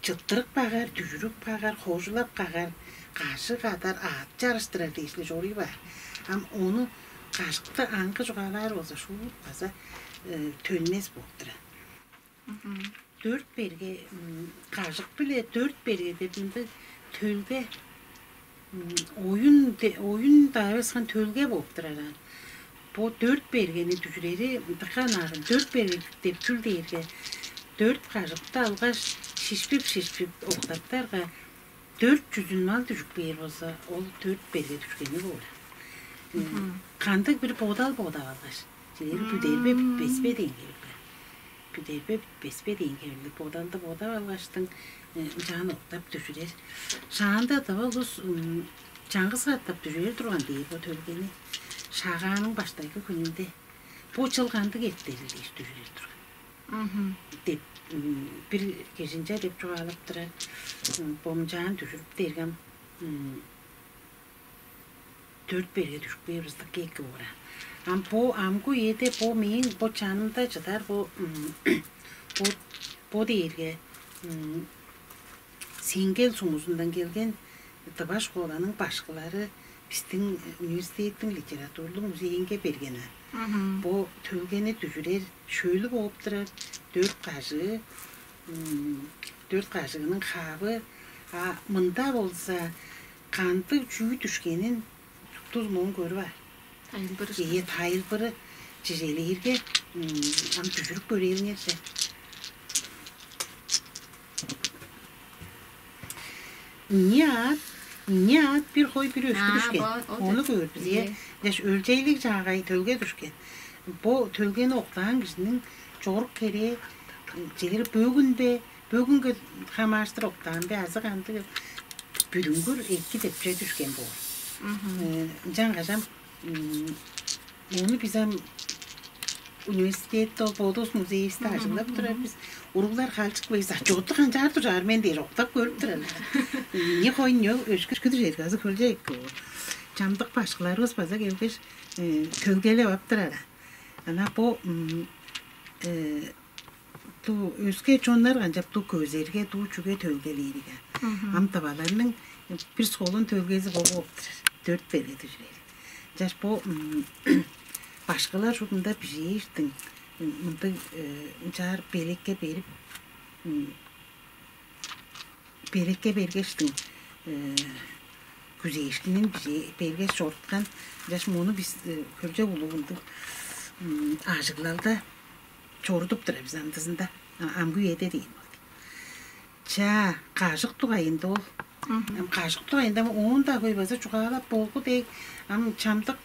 чыттырып кагар, дүжүрүп кагар, хожулап кагар, кажык адар, аът чарыштырар дээш-ле чоруй баар. Ам ону кажыкты аңгы чугаалаар болза, шуут база төнмес болуп турар. Дөрт берге, кажык биле дөрт берге деп мындай төлге, оюн оюн-даа эвес, хан төлге болуп турар аан. Бо дөрт бергени дүжүрери дыка нарын. Дөрт берге деп чүл дээрге, дөрт кажыкты алгаш, шишпип-шишпип октаптарга, дөрт чүзүн мал дүжүп кээр болза, ол дөрт берге дүшкени боор. Кандыг бир бодал бодап алгаш, чилери бүдербе, бүтпеспе дээн хевирлиг. Бүдербе, бүтпеспе дээн хевирлиг бодалды бодап алгаштың, ынчаан октап дүжүрер. Шаанда тыва улус чаңгыс катап дүжүрер турган дээр бо төлгени. Шагааның баштайгы хүнүнде бо чыл кандыг эртер дээш дүжүрер турган деп, бир кижинче деп чугаалап турар. Бо мынчаан дүжүрүп дээргем, дөрт берге дүжүп кээр быстык эки боор. Ам бо амгы үеде бо мээң бо чанымда чыдар бо бо бо дээрге Сеңгел сумузундан келген тыва школаның башкылары бистиң университеттиң литературлуг музейинге берген. Бо төлгени дүжүрер шөлү бооп турар, дөрт кажыы, дөрт кажыының хаавы. А мында болза кандыг чүү дүшкенин шуптувус моон көрүп аар. Тайылбыр. Ийе, тайылбыры чижелээрге, ам дүжүрүп көрээлиңерже. Ийи аът, ийи аът, бир хой, бир өшкү дүшкен. Ону көөр бис, ийе. Дээш өлчейлиг чаагай төлге дүшкен. Бо төлгени октаан кижиниң чорук херээ чедир бөгүн бе, бөгүнге хамаарыштыр октаан бе, азы кандыг бүдүнгүр эки депче дүшкен боор. Ынчангаш ам ону бис ам университетте, ол бодувус музейивисте ажыглап турар бис. Уруглар халчык бейс, а чотту канчаар дужаар мен дээр октап көрүп турар. Не хой, не өшкү дүшерге азы хөлче эки боор. Чамдык башкыларыбыз база келгеш, төлгелеп ап турар. Ана бо Дуу өске чоннар канчап дуу көзерге, дуу чүге төлгелээриг. Ам тываларның бир солун төлгези бо болуп турар. Дөрт берге дүжүрери. Чаш бо башкылар шудунда бижээштиң мындыг ынчаар белекке берип, белекке бергештиң күзээшкинин бижээ бергеш чоруткан. Чаш муну бис хөлчок улугунду ажыглалда чорудуп турар бис андызында. Амгы үеде дейн ол. Чаа, кажык дугайында ол. Ам кажык дугайында оон-даа хөй база чугаалап болгу дег, ам чамдык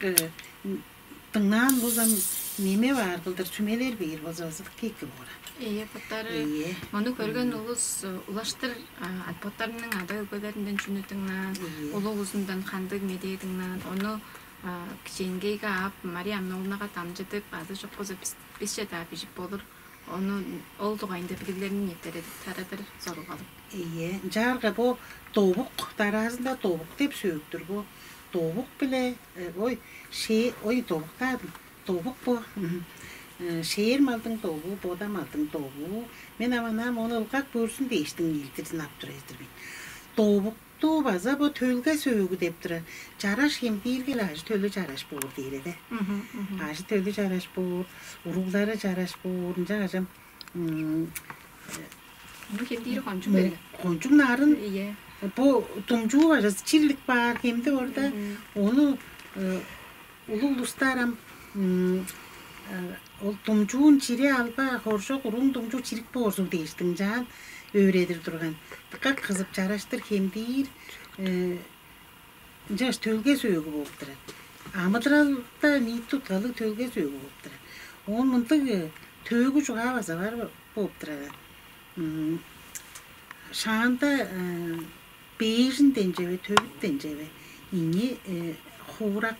дыңнаан улус ам неме баар кылдыр сүмелер бээр болза база кээки боор. Ийе, боттары. Ийе. Мону көрген улус улаштыр боттарының ада-өгбелеринден чүнү дыңнаан, улуг узундан кандыг медээ дыңнаан, ону кичээнгейге ап, Мария Амнолнага дамчыдып, азы чок болза бисче-даа бижип болур. Ону ол дугайында билиглерин эртередип тарадыр зорулгалыг. Ийе, ынчаарга бо довук, дараазында довук деп сөөктүр бо. Довук биле ой, шээ, ой, довуктаадым. Довук бо. Шээр малдың довуу, бода малдың довуу. Мен аманаам ону ылгак көрсүн дээштиң илдирзин ап тур эдир мен. Довук Туу база бо төлге сөөгү деп турар. Чараш хемдиирге-ле ажы-төлү чараш боор дээр эде. Ажы-төлү чараш боор, уруглары чараш боор, ынчангаш ам Ону хемдиири кончуг берген. Кончуг нарын. Ийе. Бо думчуу бажасы чирлик баар хемди орда. Ону улуг улустар ам ол думчуун чире алба хоржок уруң думчуу чирик боорзуг дээштиң чаан өөредир турган. Дыка кызып чараштыр хемдиир ынчаш төлге сөөгү болуп турар. Амыдыралда ниити уткалыг төлге сөөгү болуп турар. Оон мындыг төөгү чугаа база бар болуп турар. Шаанда бээжин денчеве, төвүт денчеве, ийи хуурак,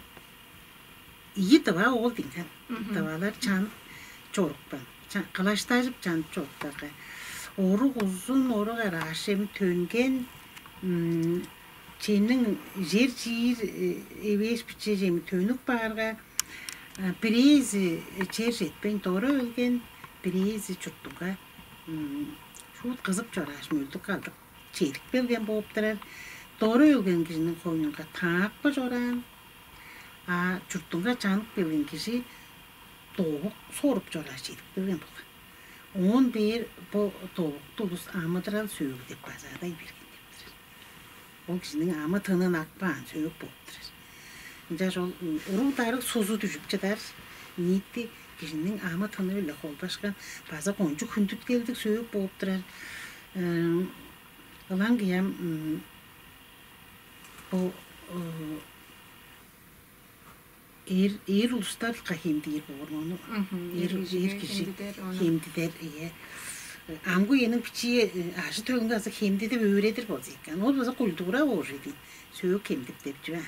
ийи дыва оол дийин. Дывалар чанып чорупкан, кылаштажып чанып чоруптарга, орук узун, орук арааш эми төнген, чениң чер чиир эвээш биче чеми төнүк баарга, бирээзи чер четпейн дора өлген, бирээзи чурттугга шуут кызып чорааш мөлдүк калдык чедип келген болуп турар. Дора өлген кижиниң хойнунга таакпы чораан. А чуртунга чанып келген кижи довук соруп чорааш чедип келген болган. Оон бээр бо довукту улус амыдырал сөөгү деп база адай берген деп турар. Ол кижиниң амы-тынын акпаан сөөк болуп турар. Ынчаш ол уруг-дарыг сузу дүжүп чыдар, ниити кижиниң амы-тыны-биле холбашкан база кончуг хүндүткелдиг сөөк болуп турар. Ылаңгыя бо эр эр улустарга хемдиир боор мону. Эр эр кижи хемдидер ону. Хемдидер, ие. Амгы үениң бичии ажы төлүнге азы хемдидип өөредир болза экен, ол база культура боор ийди. Сөөк хемдип деп чүве.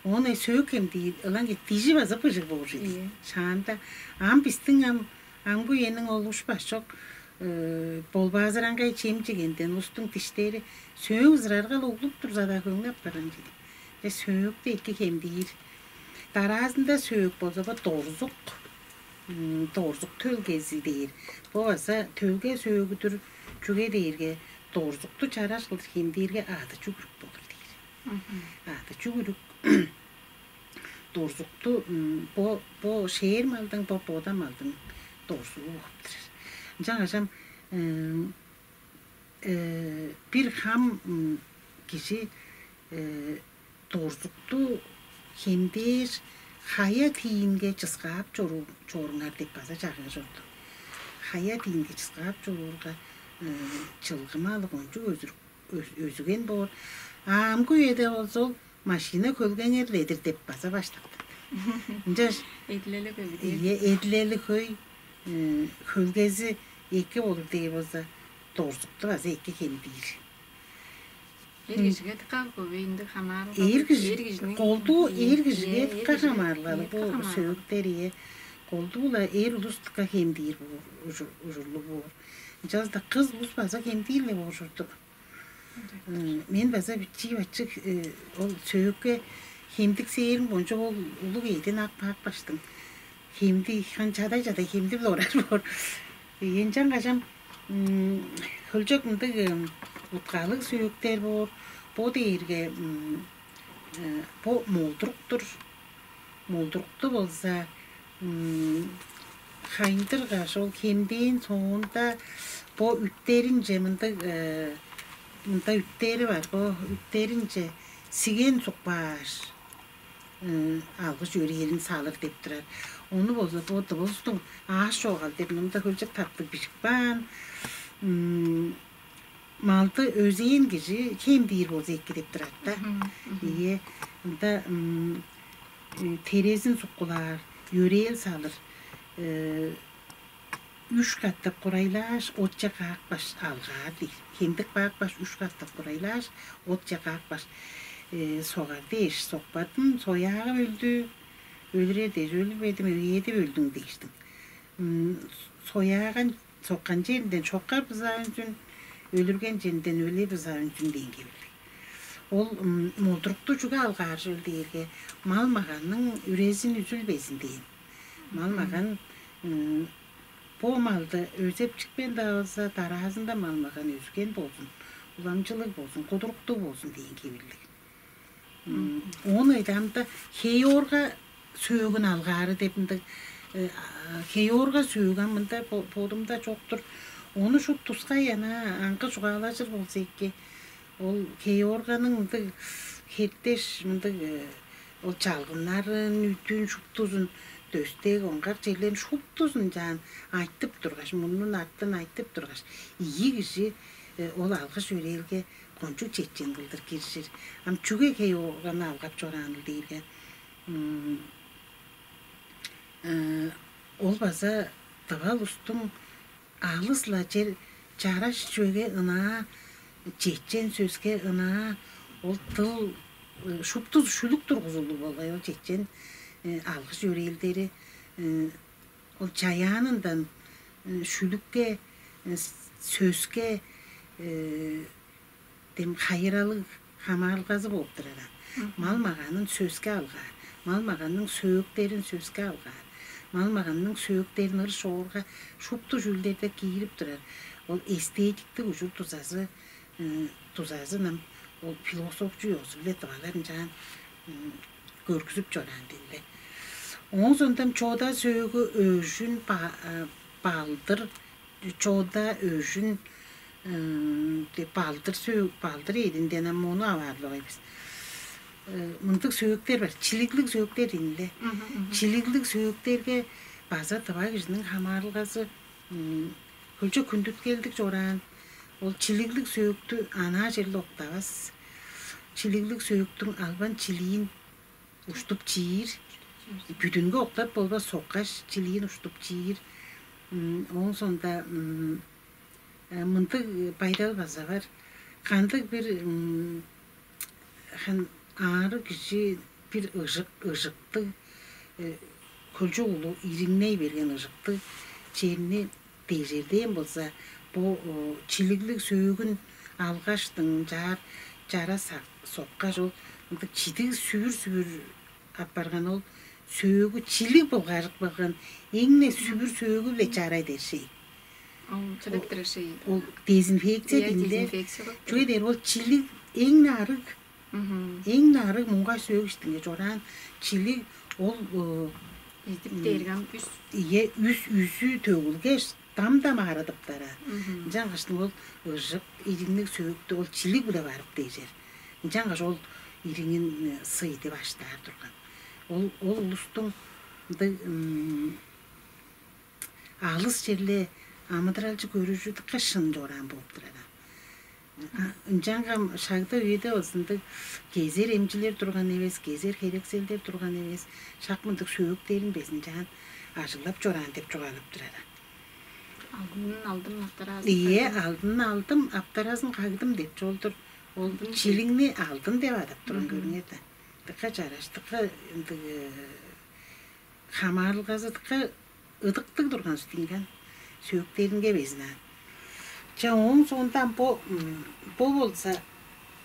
Ону сөөк хемдиир ылаң дижи база быжыг боор ийди. Шаанда ам бистиң ам амгы үениң ол уш башчок болбаазыраңгай чем чегенден улустуң диштери сөөк ызырарга углуп турза-даа хөңнеп барган чеди. Сөөктү эки хемдиир. Дараазында сөөк болза бо дорзук, дорзук төлгези дээр. Бо база төлге сөөгүдүр, чүге дээрге дорзукту чараш кылдыр хемдээрге ады чүгүрүк болур дээр. Ады чүгүрүк дорзукту бо бо шээр малдың, бо бода малдың дорзуу болуп турар. Ынчангаш ам бир хам кижи дорзукту хемдээш, хая тиинге чыскаап чоруур чоруңар деп база чагыыр чорду. Хая тиинге чыскаап чоруурга чылгымаалы кончуг өзүр өзүген боор. А амгы үеде болза ол машина хөлгеңерледир деп база баштаптар. Ынчаш эдилели хөй. Ийе, эдилели хөй, хөлгези эки болур дээр болза, дорзукту база эки хемдиир. Эр кижиге дыка көбейинди хамаарылга. Эр кижи, колдуу эр кижиге дыка хамаарылгалы бу сөөктер, ийе. Колдуу-ла эр улус дыка хемдиир боор, ужурлуг боор. Ынчалза-даа кыс улус база хемдиир-ле боор ужурлуг. Мен база бичии бачык ол сөөкке хемдиксээрим кончуг ол улуг эъден ап каапкаштың. Хемди хан чадай-чадай хемдип-ле орар боор. Ынчан кажам хөлчок мындыг уткалыг сөөктер боор. Бо дээрге бо молдуруктур. Молдурукту болза хайындыргаш, ол хемдээн соонда бо үттеринче мындыг мында үттери бар. Бо үттеринче сиген сукпааш, алгы чөрээрин салыр деп турар. Ону болза бо дывыстың ааш чогал деп мында хөлчек таптыг бижик баан. Малды өзээн кижи хемдиир болза эки деп турар да. Ийе, ында терезин суккулаар, йөрээл салыр, үш катап курайлааш, отче каапкаш алгаар дейт. Хемдик каапкаш, үш катап курайлааш, отче каапкаш согар дээш, сокпадым, сояагы өлдү, өлүрер дээш, өлүрбедим, өгээдип өлдүң дээштиң. Сояаган соккан черинден чоккар бызаа үнзүн, өлүрген черинден өле бызаа үнзүн дээн кебирлиг. Ол молдурукту чүге алгааржыл дээрге, мал-маганның үрезин үзүлбезин дээн. Мал-маган бо малды өзеп чикпейн-даа болза, дараазында мал-маган өзген болзун, уламчылыг болзун, кудуруктуг болзун дээн кебирлиг. Оон ыйдаамда хей-оорга сөөгүн алгаары деп мындыг хей-оорга сөөгү ам мында бодумда чок-тур. Ону шуут тускай ана аңгы чугаалажыр болза эки, ол хей-оорганың мындыг хертеш мындыг ол чалгыннарын, үдүн шуптузун, дөстек, оңгак черлерин шуптузун чаан айтып тургаш, мурнун артын айтып тургаш, ийи кижи ол алгыш өрээлге кончуг чечен кылдыр киржир. Ам чүге хей ооганы алгап чорааныл дээрге, ол база тыва улустуң алыс-ла чер чараш чүвеге ынаа, чечен сөске ынаа, ол дыл шупту шүлүк тургузулуг болгай. Ол чечен алгыш өрээлдери ол чаяанындан шүлүкке, сөске дем хайыралыг хамаарылгазы болуп турар. Мал-маганын сөске алгаар, мал-маганның сөөктерин сөске алгаар, мал-маганның сөөктерин ыр шоорга шупту чүүлдерде киирип турар. Ол эстетиктик ужур дузазы дузазы ынам ол философчу ёзу-биле дывалар ынчаан көргүзүп чораан диле. Оон сондам чода сөөгү, өжүн, балдыр, чода, өжүн деп балдыр, сөг балдыр эъдинден ам моону аваарлыг бис. Мындыг сөөктер бар, чилиглиг сөөктер дийин-ле. Чилиглиг сөөктерге база тыва кижиниң хамаарылгазы хөлчок хүндүткелдиг чораан. Ол чилиглиг сөөктү анаа черле октавас. Чилиглиг сөөктүң албан чилиин уштуп чиир, бүдүнге октап болбас, соккаш чилиин уштуп чиир. Ооң соонда мындыг байдал база бар. Кандыг бир хан аарыг кижи бир ыжык ыжыктыг, хөлчок улуг ириңней берген ыжыктыг черни дежердээн болза, бо чилиглиг сөөгүн алгаштың чаар чара соккаш, ол ындыг чидиг сүбүр-сүбүр апарган ол сөөгү чилиг былгажып калган эң-не сүбүр сөөгү-биле чарай дершей. Ол чыдып турар шей. Ол дезинфекция Иә, дегенде дезинфекция болуп чүге тур. Дээр ол чилиг эң нарыг, Мгм. Эң нарыг муңгаш сөөгүштүнге чораан чилиг ол Идип дээргем үс. Ие үс үзү төгүлгеш, дам-дам аарыдыптар. Мгм. Ынчангаш ол ыжык ириңниг сөөктү ол чилиг-биле барып дээжер. Ынчангаш ол ириңин сый деп аштаар турган. Ол ол улустуң ындыг алыс черле амыдыралчы көрүжү дыка шын чораан болуп турар. Ынчангам шагда үеде ызындыг кезер эмчилер турган эвес, кезер херекселдер турган эвес, шак мындыг сөөктерин безин чаан ажыглап чораан деп чугаалап турар. Алдын алдым аттараазын Ийе, кагдым. Алдын алдым, аптаразын кагдым деп чолдур. Ол Алдын чилиңни алдын деп адап турган Мгм. көрүңер да. Дыка чараш, дыка ындыг хамаарылгазы дыка ыдыктыг турган стинган сөөктеринге безин аан. Ча ооң соондан бо бо болза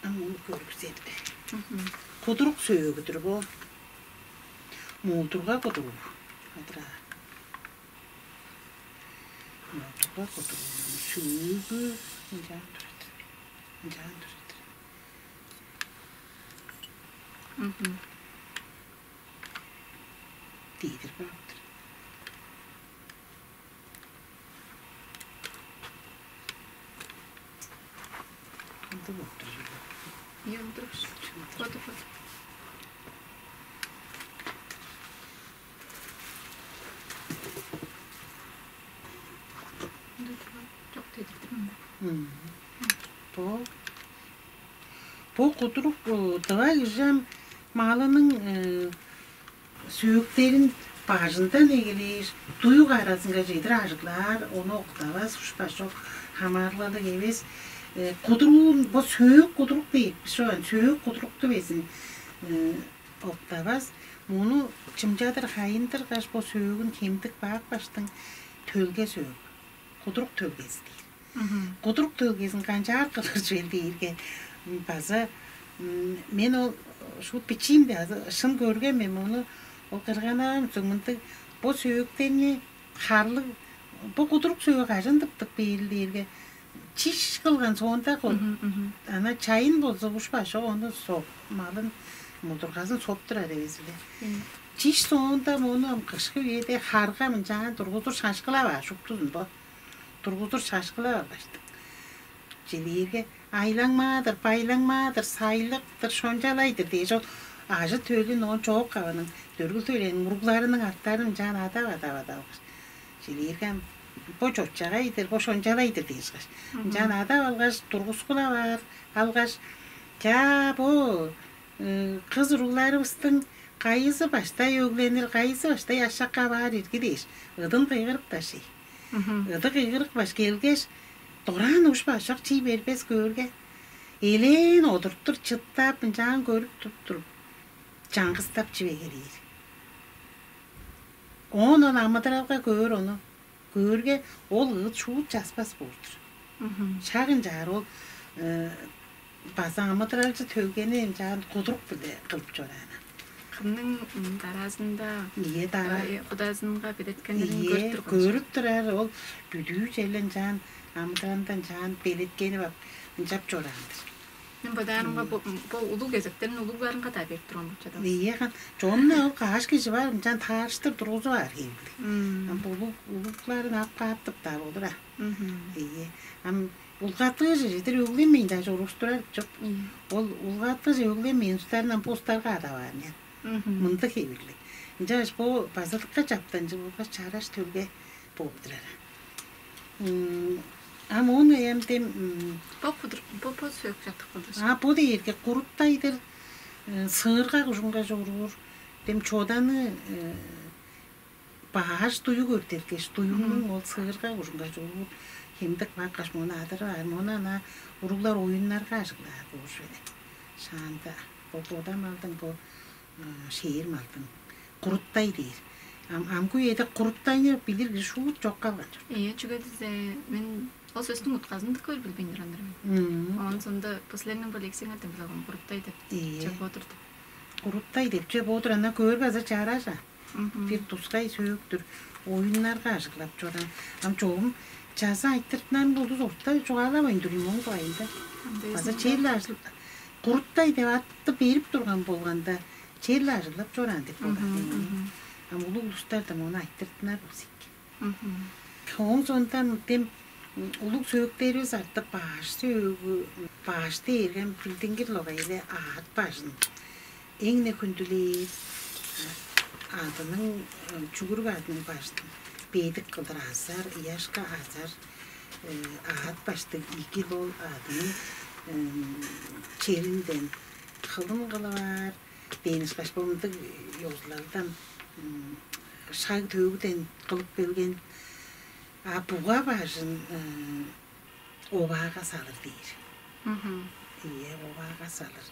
ам ону көрүксетти. Кудурук сөөгүдүр бо. Муулдурга кудуруу. Адыра. Муулдурга кудуруу. Сөөгү ынчаан турат. Ынчаан турат. Мгм. Дидир баптыр. Ынды болуптур. Ийе, ындырыпш. Боду, боду. Ындыр турган. Чок дедиктирмейн. Бо бо кудурук дыва кижи ам малының сөөктерин бажындан эгелээш, дуюк аразынга чедир ажыглаар, ону октавас, ушпашок хамаарлалыг эвес. Кудуруун бо сөөк кудурук бээп, шо сөөк кудурукту безин октавас. Муну чымчадыр хайындыргаш, бо сөөгүн хемдик баап баштың төлге сөөгү, кудурук төлгези дээр. Кудурук төлгезин канчаар кылыр чүвел дээрге база мен ол шуут бичиимде азы шын көрген мен муну ол кырган-авам мындыг бо сөөктерни харлыг бо кудурук сөөк ажын тыптып бээр дээрге чиш кылган соонда ана чайын болза ушпа ошок ону соп малын мудургазын соп турар эвес эле. Чиш соонда муну ам кышкы үеде харга мынчаан тургузур шашкылап аар шуптузун бо. Тургузур шашкылап алгаштың. Чилээрге айлаңмаадыр, байлаңмаадыр, сайлыктыр, шончалайдыр дээш ол ажы-төлүн оон чоок кавының дөргүл төлээниң уругларының аттарын ынчаан адап-адап адап алгаш. Чилээрге ам бо чочагайдыр, бо шончалайдыр дээш каш. Ынчаан адап алгаш, тургускулап аар алгаш, чаа бо кыз уругларывыстың кайызы баштай өгленир, кайызы баштай ашак каваар ирги дээш, ыдын кыйгырыптар шей. Ыды кыйгырык баш келгеш, дораан ушпа ашак чий бербес көөрге, элээн одуруптур чыттаап, ынчаан көрүп туруп-туруп, чаңгыстап чип эгелээр. Оон ол амыдыралга көөр ону. Көөрге, ол ыыт шуут часпас боор-дур. Шак ынчаар ол база амыдыралчы төлгени ынчаан кудурук-биле кылып чораан. Кымның дараазында Ийе дара. Кудазынга белеткенин Ийе көрүп турган. Көрүп турар ол бүдүү черле ынчаан амыдыралында ынчаан белеткенип ап ынчап чораан-дыр. Мен бодаарымга бо бо улуг кезектерин улугларынга-даа берип турган болчу-даа. Ийе, хан. Чонну ол каш кижи бар, ынчан таарыштыр тургузуп аар хевирлиг. Ам бо улуг улугларын ап кааптып-даа болур а. Ийе. Ам улгаттыыже чедир өглемейн даже уруштурар чоп. Ол улгаттыыже өглемейн устарынан бустарга адаваар мен. Мындыг хевирлиг. Ынчангаш бо база дыка чаптанчыг болгаш чараш төлге болуп турар. Ам оон аяам дем Бо кудур бо бо сөök чаттык кылдыр. А бо дээрге куруттай-дыр, сыырга кужунга чоруур. Дем чоданы бааш дуюг өртергеш, дуюгнуң ол сыырга кужунга чоруур. Хемдик баккаш мону адырып аар. Мону ана уруглар оюннарга ажыглаар боожу эле. Шаанда бо бода малдың бо шээр малдың куруттай дээр. Ам амгы үеде куруттайны билир кижи шуут чок калган чорду. Ийе, чүге дизе мен ол сөстүң утказын дыка билбейн турган мен. Оон соонда бо силерниң бо лекцияңардан билип алган куруттай деп Ийе. Чеп отурду. Куруттай деп чеп отур, ана көөр база чаража. Бир тускай сөөктүр оюннарга ажыглап чораан. Ам чогум чаза айтыртынарын болду орта чугаалавайн тур ийин оң дугайында. База черле ажыл куруттай деп атты берип турган болганда черле ажыглап чораан деп болур. Ам улуг улустар да мону айтыртынар болза эки. Ооң соонда мынтем улуг сөөктеривис артып баш сөөгү баш дээрген билдингир логайда аат бажын эң-не хүндүлээр адының чүгүрүк адының бажын бедик кылдыр азар, ыяшка азар, аат баштыг игил ол адының черинден хылын кылып аар дээн ышкаш бо мындыг ёзулалдан шаг төөгүден кылып келген. А буга бажын оваага салыр дээр. Ийе, оваага салыр.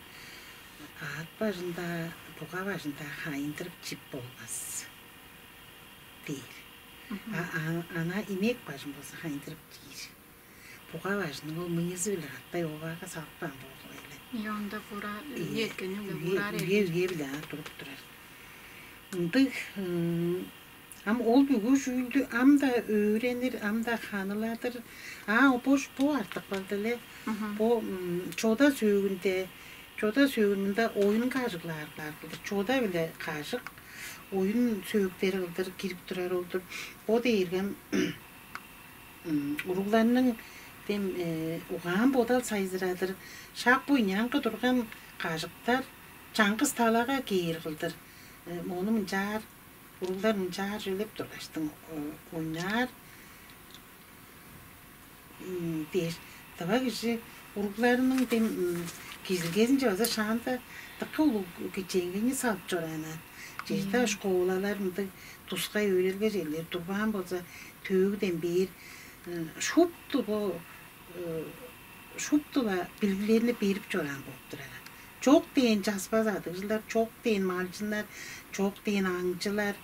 Аът бажында, буга бажында хайындырып чип болбас дээр. А ана инек бажын болза хайындырып чиир. Буга бажының ол мыйызы-биле каттай оваага салып каан болуп эле. Ийе, онда бура Ийе, эргени-биле, бура эргени. Үе-биле туруп турар. Ындыг ам ол бүгү чүүлдү ам-даа өөренир, ам-даа ханыладыр. А бо бо артык балдыле. Бо чода сөөгүнде, чода сөөгүн мында оюн кажыглаар кылдыр. Чода биле кажык оюн сөөктери кылдыр кирип турар олдур. Бо дээргем уругларның дем угаан бодал сайзырадыр. Шак бо ынчангы турган кажыктар чаңгыс талага кээр кылдыр. Мону мынчаар уруглар мынчаар чүлеп тургаштың ойнаар дээш, дыва кижи уругларының дем кижизидилгезинче база шаанда дыка улуг кичээнгейни салып чораан. Чеже-даа школалар мындыг тускай өөрелге черлер турбаан болза, төөгүден бээр шупту бо шупту-ла билиглерни берип чораан болуп турар. Чок дээн часпас адыгжылар, чок дээн малчыннар, чок дээн аңчылар,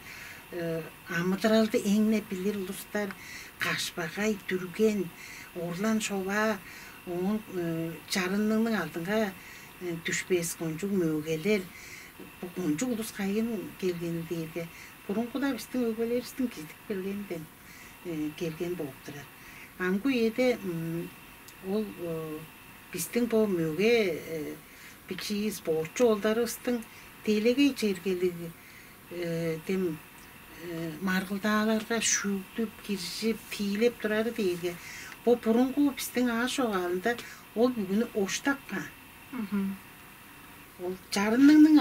амыдыралды эң-не билир улустар, кашпагай, дүрген, орлан шоваа, оон чарынныңның алдынга дүшпес кончуг мөөгелер, бо кончуг улус кайын келгени дээрге, бурунгуда бистиң өгбелеривистиң кижидип келгенинден келген болуп турар. Амгы үеде ол бистиң бо мөге бичии спортчу оолдарывыстың делегей чергелиг дем маргылдааларга шүглүп, киржип, тиилеп турары дээрге, бо бурунгу бистиң аас чогаалында ол бүгүнү оштап каан. Ол чарынныңның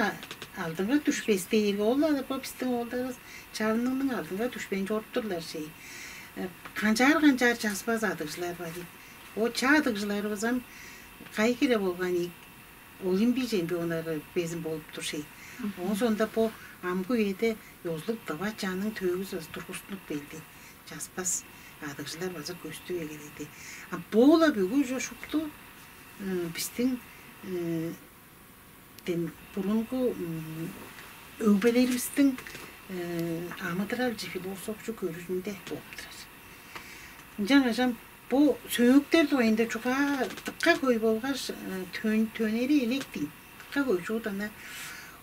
алдынга дүшпес дээрге, ол-ла бо бистиң оолдарывыс чарынныңның алдынга дүшпейн чоруп турлар шей. Канчаар-канчаар часпас адыгжылар бар ийик. О ча адыгжыларывыс ам кайы хире болган ийик, олимпий чемпионнары безин болуп тур шей. Оон соонда бо амгы үеде ёзулуг дыва чанның төөгүзү база тургустунуп келди. Часпас адыгжылар база көстүп эгеледи. А бо-ла бүгү уже шупту бистиң дем бурунгу өгбелеривистиң амыдыралчы философчу көрүжүнде болуп турар. Ынчангаш ам бо сөөктер дугайында чугаа дыка хөй болгаш төнери электиң дыка хөй чуут ана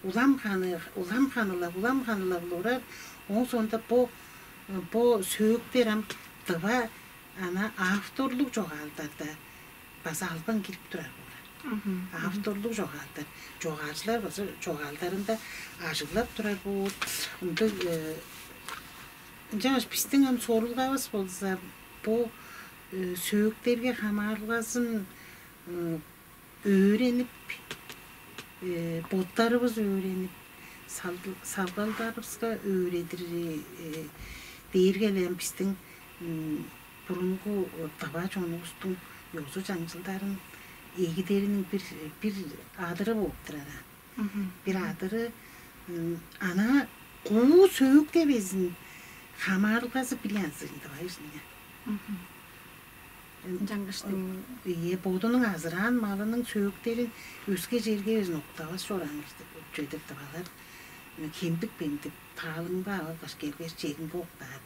улам ханы улам ханылап улам ханылап улурар. Оон соонда бо бо сөөктер ам дыва ана авторлуг чогаалдарда база албан кирип турар болган. Авторлуг чогаалдар. Чогаалчылар база чогаалдарында ажыглап турар боор. Ындыг, э, ынчангаш бистиң ам сорулгавыс болза, бо, э, сөөктерге хамаарылгазын, э, өөренип, э, боттарывыс өөренип, сал-, салгалдарывыска өөредир, э, дээрге-ле ам бистиң, м, бурунгу тыва чонувустуң ёзу-чаңчылдарын эгидериниң бир, бир адыры болуп турар. Бир адыры, м, ана куу сөөкке безин хамаарылгазы биле азырында байыжынга. Ынчангыштың Ийе, бодунуң азыраан малының сөөктерин өске черге безин октавас чораан чүве-дир тывалар. Хемдик бемдик таалыңга алгаш келгеш, чегинге октаар,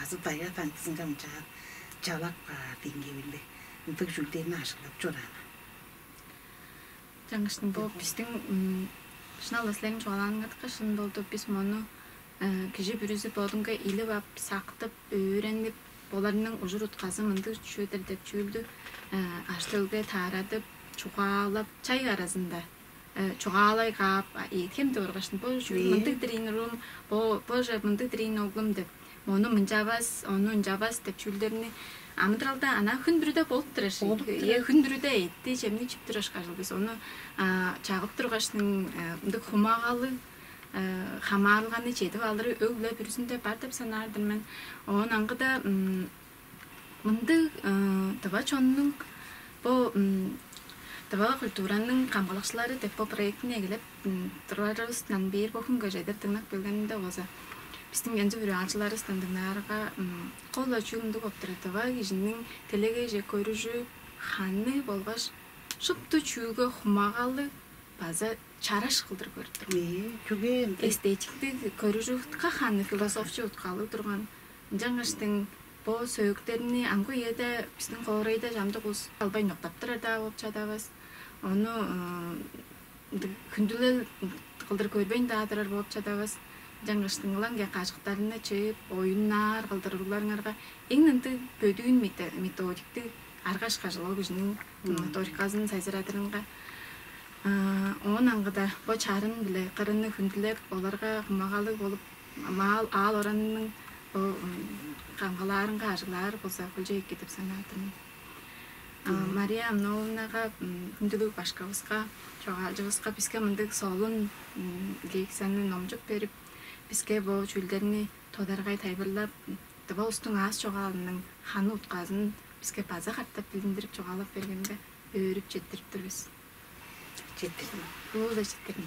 азы дайга таңдызынга мынчаар чалап каар дээн хевирлиг ындыг чүүлдерни ажыглап чораан. Чаңгыштың бо бистиң, м, шынап-ла силерниң чугаалааныңар дыка шын болду. Бис мону, э, кижи бүрүзү бодунга илип ап, сактып, өөренип, оларның ужур-утказы мындыг чүве-дир деп чүүлдү, э, ажы-төлге таарадып, чугаалап, чай аразында, э, чугаалай каап, а, эът хем деп оргашын. Бо чүүл мындыг-дыр ийин, уруум, бо, бо же мындыг-дыр ийин, оглум деп. Мону мынчавас, ону ынчавас деп чүүлдерни амыдыралда ана хүн бүрүде болуп турар ши. Болуп турар. Э, хүн бүрүде эътти, чемни чип турар ышкажыл бис. Ону, а, чагып тургашның, э, мындыг хумагалы, э, хамаарылганы чедип алыры өг-ле бүрүзүнде бар деп санаар-дыр мен. Оон аңгыда, м, мындыг, э, тыва чоннуң бо, м, тыва культураның камгалакчылары деп бо проектини эгелеп, м, турарывыстан бээр бо хүнге чедир дыңнап келгенимде болза, бистиң янзы-бүрү аалчыларывыстан дыңнаарга, м, кол-ла чүүл мындыг болуп турар: тыва кижиниң делегейже көрүжү, ханы болгаш шупту чүүлге хумагалы база чараш кылдыр көрүп турган. Ээ, чүге ынча? Эстетиктиг көрүжү утка ханы, философчу уткалыг турган. Ынчангаштың бо сөөктерни амгы үеде бистиң хоорайда чамдык улус албайн октап турар-даа болуп чадавас. Ону, ы, ындыг хүндүлел кылдыр көрбейн-даа турар болуп чадавас. Ынчангаштың ылаңгыя кажыктарны чыып, оюннаар кылдыр уругларыңарга эң ындыг бөдүүн мете-, методиктиг арга ышкажыл ол кижиниң, м, моториказын сайзырадырынга. А, оон аңгыда бо чарын-биле кырынны хүндүлеп, оларга хумагалыг болуп, маал аал оранының бо, м, камгалаарынга ажыглаар болза, хөлчок эки деп санаар-дыр мен. А, Мария Амноовнага, м, хүндүлүг башкывыска, чогаалчывыска, биске мындыг солун, м, лекцияны номчуп берип, биске бо чүүлдерни тодаргай тайылбырлап, тыва улустуң аас чогаалының ханы утказын биске база катап билдиндирип, чугаалап бергенге өөрүп четтирип тур бис. Четтирдим. Бул-ла четтирдим.